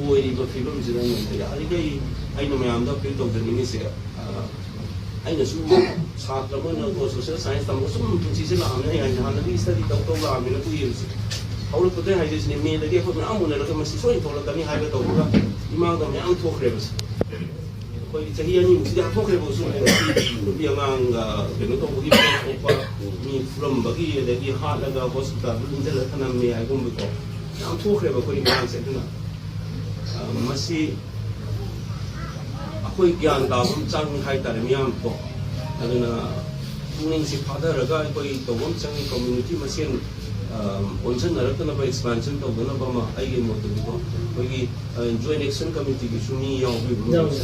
ꯑꯣꯏꯔꯤꯕ ꯐꯤꯕꯝꯁꯤꯗ ꯌꯥꯔꯤꯈꯩ ꯑꯩꯅ ꯃꯌꯥꯝꯗ ꯑꯄꯤꯜ ꯇꯧꯖꯅꯤꯡꯉꯤꯁꯦ, ꯑꯩꯅꯁꯨ ꯁꯥꯇ꯭ꯔ ꯑꯃ ꯑꯣꯏꯅ ꯁꯣꯁꯤꯌꯦꯜ ꯁꯥꯏꯟꯁ ꯇꯝꯃꯒ ꯁꯨꯝ ꯄꯨꯟꯁꯤꯁꯦ ꯂꯥꯛꯑꯕꯅꯤꯅ, ꯑꯩ ꯍꯥꯏꯁꯦ ꯍꯥꯟꯅꯗꯒꯤ ꯁ꯭ꯇꯗꯤ ꯇꯧ ꯇꯧ ꯂꯥꯛꯑꯕꯅꯤꯅ ꯀꯨꯏꯔꯕꯁꯦ꯫ ꯍꯧꯔꯛꯄꯗꯒꯤ ꯍꯥꯏꯖꯔꯤꯁꯤꯅꯦ, ꯃꯦꯗꯒꯤ ꯑꯩꯈꯣꯏ ꯃꯌꯥꯝ ꯎꯅꯔꯒ ꯃꯁꯤ ꯁꯣꯏꯅ ꯊꯣꯛꯂꯛꯀꯅꯤ ꯍꯥꯏꯕ ꯇꯧꯕꯒ ꯏꯃꯥꯡꯗ ꯃꯌꯥꯝ ꯊꯣꯛꯈ꯭ꯔꯦꯕꯁꯦ꯫ ꯑꯩꯈꯣꯏꯒꯤ ꯆꯍꯤ ꯑꯅꯤꯃꯨꯛꯁꯤꯗꯤ ꯌꯥꯝ ꯊꯣꯛꯈ꯭ꯔꯦꯕ꯫ ꯁꯨꯝ ꯅꯨꯄꯤ ꯑꯉꯥꯡꯒ ꯀꯩꯅꯣ ꯇꯧꯕꯒꯤ ꯊꯣꯛꯄ, ꯃꯤ ꯐꯨꯔꯝꯕꯒꯤ, ꯑꯗꯒꯤ ꯍꯥꯠꯂꯒ ꯍꯣꯁꯄꯤꯇꯥꯜꯗ ꯏꯟꯁꯤꯜꯂꯒ ꯊꯅꯝꯃꯦ ꯍꯥꯏꯒꯨꯝꯕꯀꯣ, ꯌꯥꯝ ꯊꯣꯛꯈ꯭ꯔꯦꯕ ꯑꯩꯈꯣꯏ ꯃꯌꯥꯝꯁꯦ꯫ ꯑꯗꯨꯅ ꯃꯁꯤ ꯑꯩꯈꯣꯏ ꯒ꯭ꯌꯥꯟ ꯇꯥꯕ ꯑꯃ ꯆꯪꯉꯤ ꯍꯥꯏꯇꯥꯔꯦ ꯃꯤꯌꯥꯝ ꯀꯣ꯫ ꯑꯗꯨꯅ ꯄꯨꯛꯅꯤꯡꯁꯤ ꯐꯥꯊꯔꯒ ꯑꯩꯈꯣꯏ ꯇꯧꯕ ꯑꯃ ꯆꯪꯉꯤ꯫ ꯀꯝꯃ꯭ꯌꯨꯅꯤꯇꯤ ꯃꯁꯦꯟ ꯑꯣꯟꯁꯤꯟꯅꯔꯛꯇꯅꯕ, ꯑꯦꯛꯁꯄꯥꯟꯁꯟ ꯇꯧꯗꯅꯕ ꯑꯃ ꯑꯩꯒꯤ ꯃꯣꯠꯇꯗꯤꯀꯣ꯫ ꯑꯩꯈꯣꯏꯒꯤ ꯖꯣꯏꯟ ꯑꯦꯛꯁꯟ ꯀꯃꯤꯇꯤꯒꯤꯁꯨ ꯃꯤ ꯌꯥꯎꯕꯤꯕ ꯌꯥꯎꯋꯦ꯫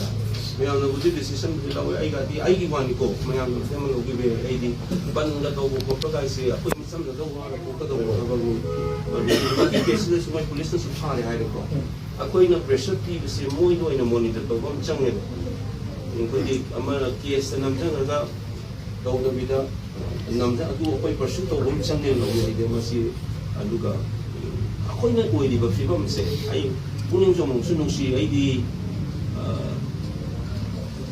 ꯃꯌꯥꯝꯅꯕꯨꯗꯤ ꯗꯤꯁꯤꯁꯟꯕꯨꯗꯤ ꯂꯧꯋꯦ꯫ ꯑꯩꯒꯗꯤ ꯑꯩꯒꯤ ꯋꯥꯅꯤꯀꯣ, ꯃꯌꯥꯝꯅꯕꯨꯗꯤ ꯑꯃ ꯂꯧꯕꯤꯕ ꯌꯥꯏ꯫ ꯑꯩꯗꯤ ꯕꯟꯒ ꯇꯧꯕ ꯈꯣꯠꯄ ꯀꯥꯏꯁꯦ ꯑꯩꯈꯣꯏ ꯃꯤꯆꯝꯅ ꯂꯧꯕ ꯊꯣꯛꯀꯗꯧꯕ ꯊꯕꯛꯅꯤ꯫ ꯑꯗꯨꯒꯤ ꯀꯦꯁꯁꯤꯗꯁꯨ ꯃꯣꯏ ꯄꯨꯂꯤꯁꯅꯁꯨ ꯐꯥꯔꯦ ꯍꯥꯏꯔꯦꯀꯣ꯫ ꯑꯩꯈꯣꯏꯅ ꯄ꯭ꯔꯦꯁꯔ ꯄꯤꯕꯁꯦ ꯃꯣꯏꯗ ꯑꯣꯏꯅ ꯃꯣꯅꯤꯇꯔ ꯇꯧꯕ ꯑꯃ ꯆꯪꯉꯦꯕ꯫ ꯑꯩꯈꯣꯏꯗꯤ ꯑꯃꯅ ꯀꯦꯁꯇ ꯅꯝꯖꯔꯒ ꯇꯧꯗꯕꯤꯗ ꯅꯝꯖ-, ꯑꯗꯨ ꯑꯩꯈꯣꯏ ꯄꯔꯁꯨ ꯇꯧꯕ ꯑꯃ ꯆꯪꯉꯦ ꯂꯧꯅꯔꯤꯗ ꯃꯁꯤ꯫ ꯑꯗꯨꯒ ꯑꯩꯈꯣꯏꯅ ꯑꯣꯏꯔꯤꯕ ꯐꯤꯕꯝꯁꯦ ꯑꯩ ꯄꯨꯛꯅꯤꯡꯁꯨ ꯑꯃꯨꯛꯁꯨ ꯅꯨꯡꯁꯤ꯫ ꯑꯩꯗꯤ, ꯑ,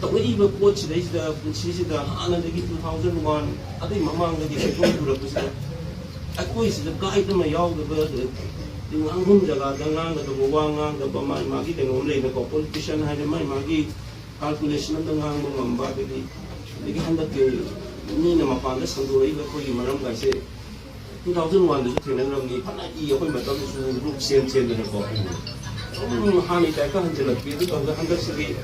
ꯇꯧꯔꯛꯏꯕ ꯄꯣꯠꯁꯤꯗꯩꯁꯤꯗ ꯄꯨꯟꯁꯤꯁꯤꯗ ꯍꯥꯟꯅꯗꯒꯤ two thousand one ꯑꯗꯨꯏ ꯃꯃꯥꯡꯗꯒꯤ ꯁꯦꯟꯐꯝ ꯄꯨꯔꯛꯄꯁꯤꯗ ꯑꯩꯈꯣꯏꯁꯤꯗ ꯒꯥꯏꯗ ꯑꯃ ꯌꯥꯎꯗꯕ, ꯉꯥꯡꯐꯝ ꯖꯒꯥꯗ ꯉꯥꯡꯒꯗꯕ ꯋꯥ ꯉꯥꯡꯗꯕ, ꯃꯥꯒꯤ ꯃꯥꯒꯤ ꯀꯩꯅꯣꯝ ꯂꯩꯅꯀꯣ, ꯄꯣꯂꯤꯇꯤꯁꯤꯌꯥꯟ ꯍꯥꯏꯗꯤ ꯃꯥꯒꯤ ꯃꯥꯒꯤ ꯀꯥꯜꯀꯨꯂꯦꯁꯟ ꯑꯝꯗ ꯉꯥꯡꯕ ꯉꯝꯕ, ꯑꯗꯒꯤ ꯑꯗꯒꯤ ꯍꯟꯗꯛꯀꯤ ꯃꯤꯅ ꯃꯄꯥꯟꯗ ꯁꯟꯗꯣꯔꯛꯏꯕ ꯑꯩꯈꯣꯏꯒꯤ ꯃꯔꯝꯒꯥꯏꯁꯦ ꯇꯨ ꯊꯥꯎꯖꯟ ꯋꯥꯟꯗꯁꯨ ꯊꯦꯡꯅꯈ꯭ꯔꯕꯅꯤ, ꯐꯅ ꯏ ꯑꯩꯈꯣꯏ ꯃꯇꯝꯗꯁꯨ ꯒ꯭ꯔꯨꯞ ꯁꯦꯝ ꯁꯦꯝꯗꯅꯀꯣ, ꯑꯗꯨꯝ ꯍꯥꯟꯅꯒꯤ ꯇꯥꯏꯞꯇ ꯍꯟꯖꯤꯜꯂꯛꯄꯤ꯫ ꯑꯗꯨ ꯇꯧꯗ ꯍꯟꯗꯛꯁꯤꯗꯤ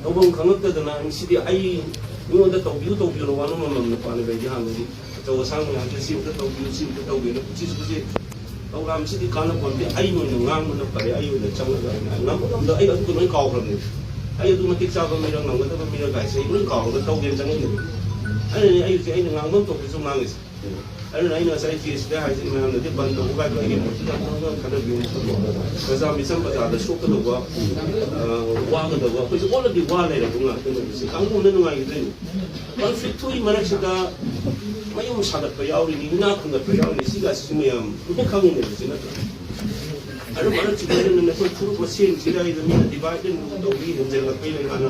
ꯇꯧꯐꯝ ꯈꯪꯉꯛꯇꯗꯅ, ꯁꯤꯗꯤ ꯑꯩ ꯃꯤꯉꯣꯟꯗ ꯇꯧꯕꯤꯌꯨ ꯇꯧꯕꯤꯌꯨꯅ ꯋꯥꯅꯣꯝ ꯅꯝꯅ ꯄꯥꯜꯂꯦꯕ ꯑꯩꯗꯤ ꯍꯥꯟꯅꯗꯤ꯫ ꯑꯆꯧ ꯑꯁꯥꯡ ꯃꯌꯥꯝꯁꯦ ꯁꯤ ꯑꯝꯇ ꯇꯧꯕꯤꯌꯨ, ꯁꯤ ꯑꯝꯇ ꯇꯧꯕꯤꯌꯨꯅ ꯄꯨꯟꯁꯤ ꯆꯨꯞꯄꯁꯦ ꯄ꯭ꯔꯣꯒ꯭ꯔꯥꯝꯁꯤꯗꯤ ꯀꯥꯟꯅꯄꯣꯟꯇꯦ, ꯑꯩ ꯑꯣꯏꯅ ꯉꯥꯡꯕꯅ ꯐꯔꯦ, ꯑꯩ ꯑꯣꯏꯅ ꯆꯪꯉꯒ ꯑꯩꯅ ꯉꯝꯕ ꯉꯝꯗ ꯑꯩ ꯑꯗꯨꯗꯣ ꯂꯣꯏ ꯀꯥꯎꯈ꯭ꯔꯕꯅꯦ꯫ ꯑꯩ ꯑꯗꯨ ꯃꯇꯤꯛ ꯆꯥꯕ ꯃꯤꯔ ꯉꯝꯒꯗꯕ ꯃꯤꯔ ꯀꯥꯏꯁꯦ ꯑꯩ ꯂꯣꯏ ꯀꯥꯎꯔꯒ ꯇꯧꯒꯦꯅ ꯆꯪꯉꯛꯏꯅꯦ꯫ ꯑꯗꯨꯅꯅꯦ ꯑꯩ ꯍꯧꯖꯤꯛ ꯑꯩꯅ ꯉꯥꯡꯐꯝ ꯊꯣꯛꯄꯁꯨ ꯉꯥꯡꯉꯤꯁꯦ꯫ ꯑꯗꯨꯅ ꯑꯩꯅ ꯉꯁꯥꯏ ꯀꯦꯁꯤꯗ ꯍꯥꯏꯁꯦ ꯃꯌꯥꯝꯅꯗꯤ ꯕꯟ ꯇꯧꯕ ꯀꯥꯏꯗꯣ ꯑꯩꯒꯤ ꯃꯣꯠꯇꯨꯗ ꯑꯃꯨꯛꯇꯪ ꯈꯟꯅꯕꯤꯌꯨ꯫ ꯄ꯭ꯔꯖꯥ ꯃꯤꯆꯝ ꯄ꯭ꯔꯖꯥꯗ ꯁꯣꯛꯀꯗꯧꯕ, ꯑ, ꯋꯥꯒꯗꯧꯕ, ꯑꯩꯈꯣꯏꯁꯦ ꯑꯣꯜꯂꯗꯤ ꯋꯥ ꯂꯩꯔꯕ ꯉꯥꯛꯇꯅꯦ꯫ ꯁꯤ ꯀꯥꯡꯕꯨꯅ ꯅꯨꯡꯉꯥꯏꯈꯤꯗꯣꯏꯅꯤ꯫ ꯀꯟꯐ꯭ꯂꯤꯛ ꯊꯣꯛꯏ ꯃꯔꯛꯁꯤꯗ ꯃꯌꯨꯝ ꯁꯥꯒꯠꯄ ꯌꯥꯎꯔꯤꯅꯤ, ꯏꯅꯥꯛ ꯈꯨꯟꯒꯠꯄ ꯌꯥꯎꯔꯤꯅꯤ, ꯁꯤꯒꯁꯤꯁꯨ ꯃꯌꯥꯝ ꯂꯣꯏ ꯈꯪꯉꯤꯅꯦꯕ, ꯁꯤ ꯅꯠꯇ꯭ꯔꯥ? ꯑꯗꯨ ꯃꯔꯛꯁꯤꯗ ꯑꯩꯅ ꯅꯈꯣꯏ ꯐꯨꯔꯨꯞ ꯃꯁꯦꯟꯁꯤꯗ ꯑꯩꯅ ꯃꯤꯅ ꯗꯤꯚꯥꯏꯠ ꯑꯦꯟ ꯔꯨꯜ ꯇꯧꯕꯒꯤ ꯍꯦꯟꯖꯜꯂꯛꯄꯩ ꯂꯩꯉꯥꯛꯅ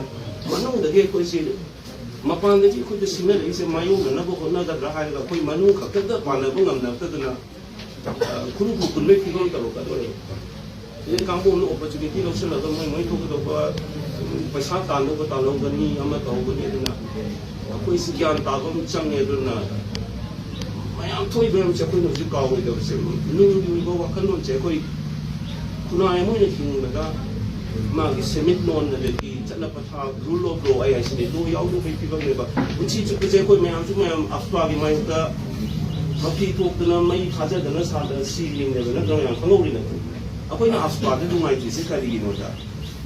ꯃꯅꯨꯡꯗꯒꯤ ꯑꯩꯈꯣꯏꯁꯤ ꯃꯄꯥꯟꯗꯒꯤ ꯑꯩꯈꯣꯏꯗ ꯁꯤꯡꯅꯔꯛꯏꯁꯦ ꯃꯥꯌꯣꯛꯅꯅꯕ ꯍꯣꯠꯅꯒꯗ꯭ꯔꯥ ꯍꯥꯏꯔꯒ ꯑꯩꯈꯣꯏ ꯃꯅꯨꯡ ꯈꯛꯇꯗ ꯃꯥꯟꯅꯕ ꯉꯝꯅꯔꯛꯇꯗꯅ, ꯑ, ꯈꯨꯔꯨ ꯈꯨꯔ ꯄꯨꯟꯕꯒꯤ ꯐꯤꯕꯝ ꯇꯧꯔꯛꯀꯗꯣꯔꯦ꯫ ꯍꯧꯖꯤꯛ ꯀꯥꯡꯕꯨ ꯑꯃꯅ ꯑꯣꯄꯣꯔꯆꯨꯅꯤꯇꯤ ꯂꯧꯁꯤꯜꯂꯒ ꯃꯣꯏ ꯃꯣꯏ ꯊꯣꯛꯀꯗꯧꯕ, ꯎꯝ, ꯄꯩꯁꯥ ꯇꯥꯟꯅꯕ ꯇꯥꯜꯍꯧꯒꯅꯤ, ꯑꯃ ꯇꯧꯍꯧꯒꯅꯤ꯫ ꯑꯗꯨꯅ ꯑꯩꯈꯣꯏꯁꯤ ꯒ꯭ꯌꯥꯟ ꯇꯥꯕ ꯑꯃ ꯆꯪꯉꯦ꯫ ꯑꯗꯨꯅ ꯃꯌꯥꯝ ꯊꯣꯛꯏꯕ ꯃꯌꯥꯝꯁꯦ ꯑꯩꯈꯣꯏꯅ ꯍꯧꯖꯤꯛ ꯀꯥꯎꯔꯣꯏꯗꯕꯁꯦ, ꯅꯨꯡꯒꯤ ꯑꯣꯏꯕ ꯋꯥꯈꯜꯂꯣꯟꯁꯦ ꯑꯩꯈꯣꯏ ꯈꯨꯟꯅꯥꯏ ꯑꯃ ꯑꯣꯏꯅ ꯍꯤꯡꯕꯗ ꯃꯥꯒꯤ ꯁꯦꯟꯃꯤꯠꯂꯣꯟ, ꯑꯗꯒꯤ ꯆꯠꯅ ꯄꯊꯥꯞ, ꯔꯨꯜ ꯑꯣꯐ ꯂꯣ ꯑꯩ ꯍꯥꯏꯁꯤꯅꯦ, ꯂꯣ ꯌꯥꯎꯗꯕꯒꯤ ꯐꯤꯕꯝꯅꯦꯕ꯫ ꯄꯨꯟꯁꯤ ꯆꯨꯞꯄꯁꯦ ꯑꯩꯈꯣꯏ ꯃꯌꯥꯝꯁꯨ ꯃꯌꯥꯝ ꯑꯐ꯭ꯋꯥꯒꯤ ꯃꯥꯌꯣꯛꯇ ꯃꯐꯤ ꯊꯣꯛꯇꯅ ꯃꯩ ꯊꯥꯖꯗꯅ ꯁꯥꯗꯅ ꯁꯤꯔꯤꯅꯦꯕ, ꯅꯠꯇ꯭ꯔ? ꯃꯌꯥꯝ ꯈꯪꯍꯧꯔꯤꯅꯦ꯫ ꯑꯩꯈꯣꯏꯅ ꯑꯐ꯭ꯋꯥꯗ ꯅꯨꯡꯉꯥꯏꯇ꯭ꯔꯤꯁꯦ ꯀꯔꯤꯒꯤꯅꯣꯗ,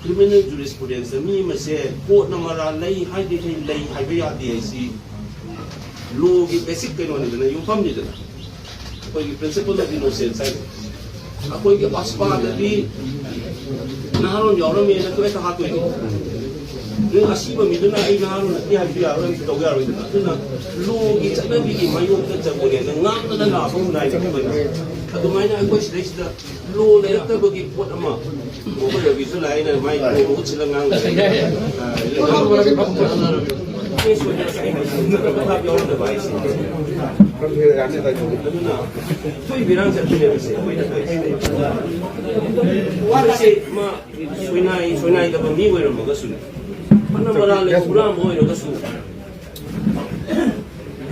ꯀ꯭ꯔꯤꯃꯤꯅꯦꯜ ꯖꯨꯔꯤꯁꯄ꯭ꯔꯨꯗꯦꯟꯁꯇ ꯃꯤ ꯑꯃꯁꯦ ꯀꯣꯔꯠꯅ ꯃꯔꯥꯜ ꯂꯩ ꯍꯥꯏꯗꯤ ꯂꯩ ꯍꯥꯏꯕ ꯌꯥꯗꯦ ꯍꯥꯏꯁꯤ ꯂꯣꯒꯤ ꯕꯦꯁꯤꯛ ꯀꯩꯅꯣꯅꯤꯗꯅ, ꯌꯨꯝꯐꯝꯅꯤꯗꯅ꯫ ꯑꯩꯈꯣꯏꯒꯤ ꯄ꯭ꯔꯤꯟꯁꯤꯄꯜ ꯑꯣꯐ ꯏꯅꯣꯁꯦꯟꯁ ꯍꯥꯏꯗꯣ꯫ ꯑꯩꯈꯣꯏꯒꯤ ꯑꯐ꯭ꯋꯥꯗꯗꯤ ꯅꯍꯥꯔꯣꯟ ꯌꯥꯎꯔꯝꯃꯦꯅ ꯍꯦꯛꯇ ꯍꯥꯠꯇꯣꯏꯅꯤ꯫ ꯅꯪ ꯑꯁꯤꯕ ꯃꯤꯗꯨꯅ ꯑꯩ ꯅꯍꯥꯔꯣꯟ ꯅꯠꯇꯦ ꯍꯥꯏꯕꯁꯨ ꯌꯥꯔꯣꯏ, ꯑꯃꯁꯨ ꯇꯧꯕ ꯌꯥꯔꯣꯏꯗꯅ꯫ ꯑꯗꯨꯅ ꯂꯣꯒꯤ ꯆꯠꯅꯕꯤꯒꯤ ꯃꯥꯌꯣꯛꯇ ꯆꯪꯕꯅꯦꯅ ꯉꯥꯡꯗꯅ ꯂꯥꯛꯄ ꯑꯃ ꯅꯥꯏꯗꯕ ꯑꯩꯈꯣꯏꯅ꯫ ꯑꯗꯨꯃꯥꯏꯅ ꯑꯩꯈꯣꯏ ꯁꯤꯗꯩꯁꯤꯗ ꯂꯣ ꯂꯩꯔꯛꯇꯕꯒꯤ ꯄꯣꯠ ꯑꯃ ꯑꯩꯈꯣꯏ ꯔꯕꯤꯁꯨ ꯂꯥꯛꯑꯦꯅ ꯃꯥꯏ ꯂꯣ ꯃꯍꯨꯠ ꯁꯤꯜꯂ ꯉꯥꯡꯗꯅ ꯁꯣꯏꯗꯅ ꯉꯁꯥꯏ ꯍꯥꯏꯁꯤꯅꯤ, ꯆꯠꯅ ꯄꯊꯥꯞ ꯌꯥꯎꯔꯝꯗꯕ ꯍꯥꯏꯁꯤꯅꯤ꯫ ꯑꯗꯨꯅ ꯊꯣꯛꯏꯕ ꯏꯔꯥꯡꯁꯦ ꯑꯗꯨꯅꯦꯕꯁꯦ ꯑꯩꯈꯣꯏꯅ ꯇꯧꯔꯤꯁꯦ꯫ ꯋꯥꯔꯤꯁꯦ ꯃꯥ ꯁꯣꯏꯅꯥꯏ ꯁꯣꯏꯅꯥꯏꯗꯕ ꯃꯤ ꯑꯣꯏꯔꯝꯃꯒꯁꯨꯅꯦ, ꯐꯅ ꯃꯔꯥ ꯂꯩꯕ ꯍꯨꯔꯥꯟꯕ ꯑꯣꯏꯔꯒꯁꯨ,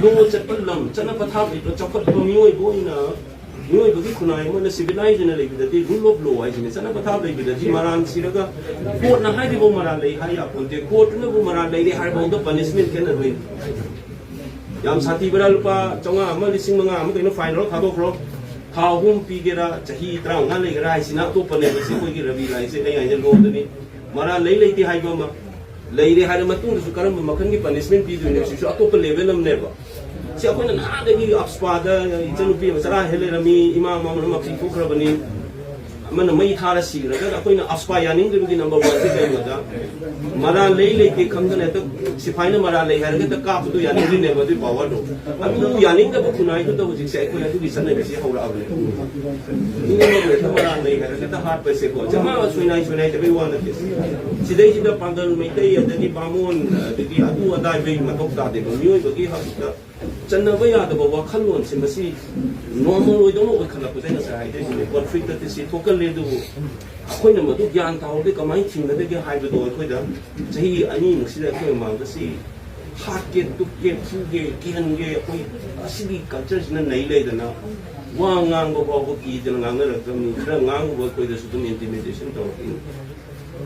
ꯂꯣ ꯆꯠꯄ ꯂꯝ, ꯆꯠꯅ ꯄꯊꯥꯞ ꯂꯩꯕ ꯆꯥꯎꯈꯠꯄ ꯃꯤꯑꯣꯏꯕ ꯑꯣꯏꯅ, ꯃꯤꯑꯣꯏꯕꯒꯤ ꯈꯨꯟꯅꯥꯏ ꯑꯃꯅ ꯁꯤꯚꯤꯂꯥꯏꯖ ꯑꯣꯏꯅ ꯂꯩꯕꯗꯗꯤ, ꯔꯨꯜ ꯑꯣꯐ ꯂꯣ ꯍꯥꯏꯁꯤꯅꯦ, ꯆꯠꯅ ꯄꯊꯥꯞ ꯂꯩꯕꯗꯗꯤ ꯃꯔꯥꯜ ꯁꯤꯔꯒ ꯀꯣꯔꯠꯅ ꯍꯥꯏꯔꯤꯕ ꯃꯔꯥꯜ ꯂꯩ ꯍꯥꯏ ꯌꯥꯄꯣꯟꯇꯦ꯫ ꯀꯣꯔꯠꯇꯨꯅꯕꯨ ꯃꯔꯥꯜ ꯂꯩꯔꯦ ꯍꯥꯏꯔꯕ ꯄꯅꯤꯁꯃꯦꯟ ꯈꯦꯠꯅꯗꯣꯏꯅꯤ꯫ ꯌꯥꯝ ꯁꯥꯊꯤꯕ꯭ꯔꯥ? ꯂꯨꯄꯥ ꯆꯥꯝꯃꯉꯥ ꯑꯃ, ꯂꯤꯁꯤꯡ ꯃꯉꯥ ꯑꯃ ꯀꯩꯅꯣ ꯐꯥꯏꯟ ꯂꯧꯔ ꯊꯥꯗꯣꯛꯈ꯭ꯔꯣ꯫ ꯊꯥ ꯑꯍꯨꯝ ꯄꯤꯒꯦꯔꯥ, ꯆꯍꯤ ꯇꯔꯥꯃꯉꯥ ꯂꯩꯒꯦꯔꯥ ꯍꯥꯏꯁꯤꯅ ꯑꯇꯣꯞꯄꯅꯦꯕ꯫ ꯁꯤ ꯑꯩꯈꯣꯏꯒꯤ ꯔꯕꯤ ꯂꯥꯏꯁꯦ ꯑꯩ ꯍꯥꯏꯁꯦ ꯂꯣꯗꯅꯤ꯫ ꯃꯔꯥꯜ ꯂꯩ ꯂꯩꯇꯦ ꯍꯥꯏꯕ ꯑꯃ, ꯂꯩꯔꯦ ꯍꯥꯏꯔ ꯃꯇꯨꯡꯗꯁꯨ ꯀꯔꯝꯕ ꯃꯈꯜꯒꯤ ꯄꯅꯤꯁꯃꯦꯟ ꯄꯤꯗꯣꯏꯅꯣ, ꯁꯤꯁꯨ ꯑꯇꯣꯞꯄ ꯂꯦꯚꯦꯜ ꯑꯃꯅꯦꯕ꯫ ꯁꯤ ꯑꯩꯈꯣꯏꯅ ꯅꯍꯥꯟꯗꯒꯤ ꯑꯞꯁꯄꯥꯗ ꯏꯆꯟꯅꯨꯄꯤ ꯑꯃ ꯆꯔꯥ ꯍꯦꯜ ꯂꯩꯔꯝꯃꯤ, ꯏꯃꯥ ꯑꯃ ꯑꯃꯅ ꯃꯄꯤ ꯊꯣꯛꯈ꯭ꯔꯕꯅꯤ, ꯑꯃꯅ ꯃꯩ ꯊꯥꯔ ꯁꯤꯈ꯭ꯔꯒ ꯑꯩꯈꯣꯏꯅ ꯑꯞꯁꯄꯥ ꯌꯥꯅꯤꯡꯗ꯭ꯔꯤꯕꯒꯤ ꯅꯝꯕꯔ ꯋꯥꯟꯁꯦ ꯀꯩꯅꯣꯗ, ꯃꯔꯥꯜ ꯂꯩ ꯂꯩꯇꯦ ꯈꯪꯗꯅ ꯍꯦꯛꯇ ꯁꯤꯐꯥꯏꯅ ꯃꯔꯥꯜ ꯂꯩ ꯍꯥꯏꯔꯒ ꯍꯦꯛꯇ ꯀꯥꯞꯄꯗꯣ ꯌꯥꯅꯤꯡꯗ꯭ꯔꯤꯅꯦꯕ, ꯑꯗꯨꯒꯤ ꯄꯋꯥꯔꯗꯣ꯫ ꯑꯗꯨ ꯌꯥꯅꯤꯡꯗꯕ ꯈꯨꯟꯅꯥꯏꯗꯨꯗ ꯍꯧꯖꯤꯛꯁꯦ ꯑꯩꯈꯣꯏ ꯑꯗꯨꯒꯤ ꯆꯠꯅꯕꯤꯁꯦ ꯍꯧꯔꯛꯑꯕꯅꯦ꯫ ꯃꯤ ꯑꯃꯕꯨ ꯍꯦꯛꯇ ꯃꯔꯥꯜ ꯂꯩ ꯍꯥꯏꯔꯒ ꯍꯦꯛꯇ ꯍꯥꯠꯄꯁꯦꯀꯣ, ꯆꯞ ꯃꯥꯟꯅ ꯁꯣꯏꯅꯥꯏ ꯁꯣꯏꯅꯥꯏꯗꯕꯩ ꯋꯥ ꯅꯠꯇꯦ꯫ ꯁꯤꯗꯩꯁꯤꯗ ꯄꯥꯡꯒꯜ ꯃꯩꯇꯩ, ꯑꯗꯒꯤ ꯕꯥꯃꯣꯟ, ꯑꯗꯒꯤ ꯑꯗꯨ ꯑꯗꯥ ꯍꯥꯏꯕꯒꯤ ꯃꯊꯧ ꯇꯥꯗꯦꯕ꯫ ꯃꯤꯑꯣꯏꯕꯒꯤ ꯍꯛꯇ ꯆꯟꯅꯕ ꯌꯥꯗꯕ ꯋꯥꯈꯜꯂꯣꯟꯁꯦ ꯃꯁꯤ ꯅꯣꯔꯃꯦꯜ ꯑꯣꯏꯗꯧꯅ ꯑꯣꯏꯈꯠꯂꯛꯄꯁꯦ ꯉꯁꯥꯏ ꯍꯥꯏꯗꯣꯏꯁꯤꯅꯦ꯫ ꯀꯣꯟꯐ꯭ꯂꯤꯛꯇꯗꯤ ꯁꯤ ꯊꯣꯛꯀꯜꯂꯦ, ꯑꯗꯨꯕꯨ ꯑꯩꯈꯣꯏꯅ ꯃꯗꯨ ꯒ꯭ꯌꯥꯟ ꯇꯥꯍꯧꯔꯗꯤ ꯀꯃꯥꯏꯅ ꯊꯤꯡꯒꯗꯒꯦ ꯍꯥꯏꯕꯗꯣ ꯑꯩꯈꯣꯏꯗ ꯆꯍꯤ ꯑꯅꯤꯃꯨꯛꯁꯤꯗ ꯑꯩꯈꯣꯏ ꯃꯃꯥꯡꯗ ꯁꯤ ꯍꯥꯠꯀꯦ, ꯇꯨꯞꯀꯦ, ꯐꯨꯒꯦ, ꯀꯤꯍꯟꯒꯦ, ꯑꯩꯈꯣꯏ ꯑꯁꯤꯒꯤ ꯀꯜꯆꯔꯁꯤꯅ ꯅꯩ ꯂꯩꯗꯅ ꯋꯥ ꯉꯥꯡꯕ ꯐꯥꯎꯕ ꯀꯤꯗꯅ ꯉꯥꯡꯅꯔꯛꯇ꯭ꯔꯕꯅꯤ꯫ ꯈꯔ ꯉꯥꯡꯕ ꯑꯩꯈꯣꯏꯗꯁꯨ ꯑꯗꯨꯝ ꯏꯟꯇꯤꯃꯤꯗꯦꯁꯟ ꯇꯧꯔꯛꯏ꯫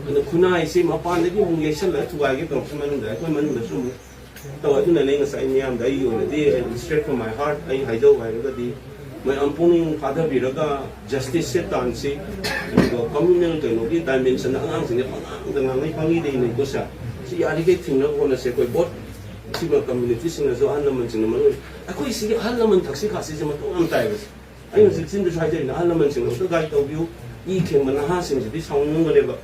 ꯑꯗ ꯈꯨꯟꯅꯥꯏꯁꯤ ꯃꯄꯥꯟꯗꯒꯤ ꯑꯃꯨꯛ ꯌꯩꯁꯜꯂꯒ ꯊꯨꯒꯥꯏꯒꯦ ꯇꯧꯔꯛꯄ ꯃꯅꯨꯡꯗ ꯑꯩꯈꯣꯏ ꯃꯅꯨꯡꯗꯁꯨ ꯑꯃꯨꯛ ꯇꯧ꯫ ꯑꯗꯨꯅꯅꯦ ꯉꯁꯥꯏ ꯃꯤꯌꯥꯝꯗ ꯑꯩꯒꯤ ꯑꯣꯏꯅꯗꯤ, straight from my heart, ꯑꯩ ꯍꯥꯏꯖꯧ ꯍꯥꯏꯔꯒꯗꯤ ꯃꯌꯥꯝ ꯄꯨꯛꯅꯤꯡ ꯐꯥꯊꯕꯤꯔꯒ ꯖꯁꯇꯤꯁꯁꯦ ꯇꯥꯟꯁꯤ꯫ ꯑꯗꯨꯒ ꯀꯝꯃ꯭ꯌꯨꯅꯦꯜ ꯀꯩꯅꯣꯒꯤ ꯗꯥꯏꯃꯦꯟꯁꯟꯗ ꯑꯉꯥꯡꯁꯤꯡꯁꯦ ꯄꯉꯥꯡꯗ ꯉꯥꯡꯅꯩ, ꯄꯪꯏꯗ ꯏꯅꯩꯀꯣ ꯁꯥꯔ꯫ ꯁꯤ ꯌꯥꯔꯤꯈꯩ ꯊꯤꯡꯅꯕ ꯍꯣꯠꯅꯁꯦ꯫ ꯑꯩꯈꯣꯏ ꯕꯣꯠ ꯁꯤꯃ ꯀꯝꯃ꯭ꯌꯨꯅꯤꯇꯤꯁꯤꯡꯅꯁꯨ, ꯑꯍꯜ ꯂꯃꯟꯁꯤꯡꯅ ꯃꯔꯨ ꯑꯣꯏꯅ ꯑꯩꯈꯣꯏ ꯁꯤꯒꯤ ꯑꯍꯜ ꯂꯃꯟ ꯊꯛꯁꯤ ꯈꯥꯁꯤꯁꯦ ꯃꯇꯧ ꯌꯥꯝ ꯇꯥꯏꯕꯁꯦ꯫ ꯑꯩ ꯍꯧꯖꯤꯛ ꯆꯤꯟꯗꯁꯨ ꯍꯥꯏꯖꯔꯤꯅ, ꯑꯍꯜ ꯂꯃꯟꯁꯤꯡ ꯑꯝꯇ ꯒꯥꯏꯗ ꯇꯧꯕꯤꯌꯨ꯫ ꯏ ꯈꯦꯡꯕ ꯅꯍꯥꯁꯤꯡꯁꯤꯗꯤ ꯁꯥꯎꯅꯤꯡꯉꯝꯒꯅꯦꯕ꯫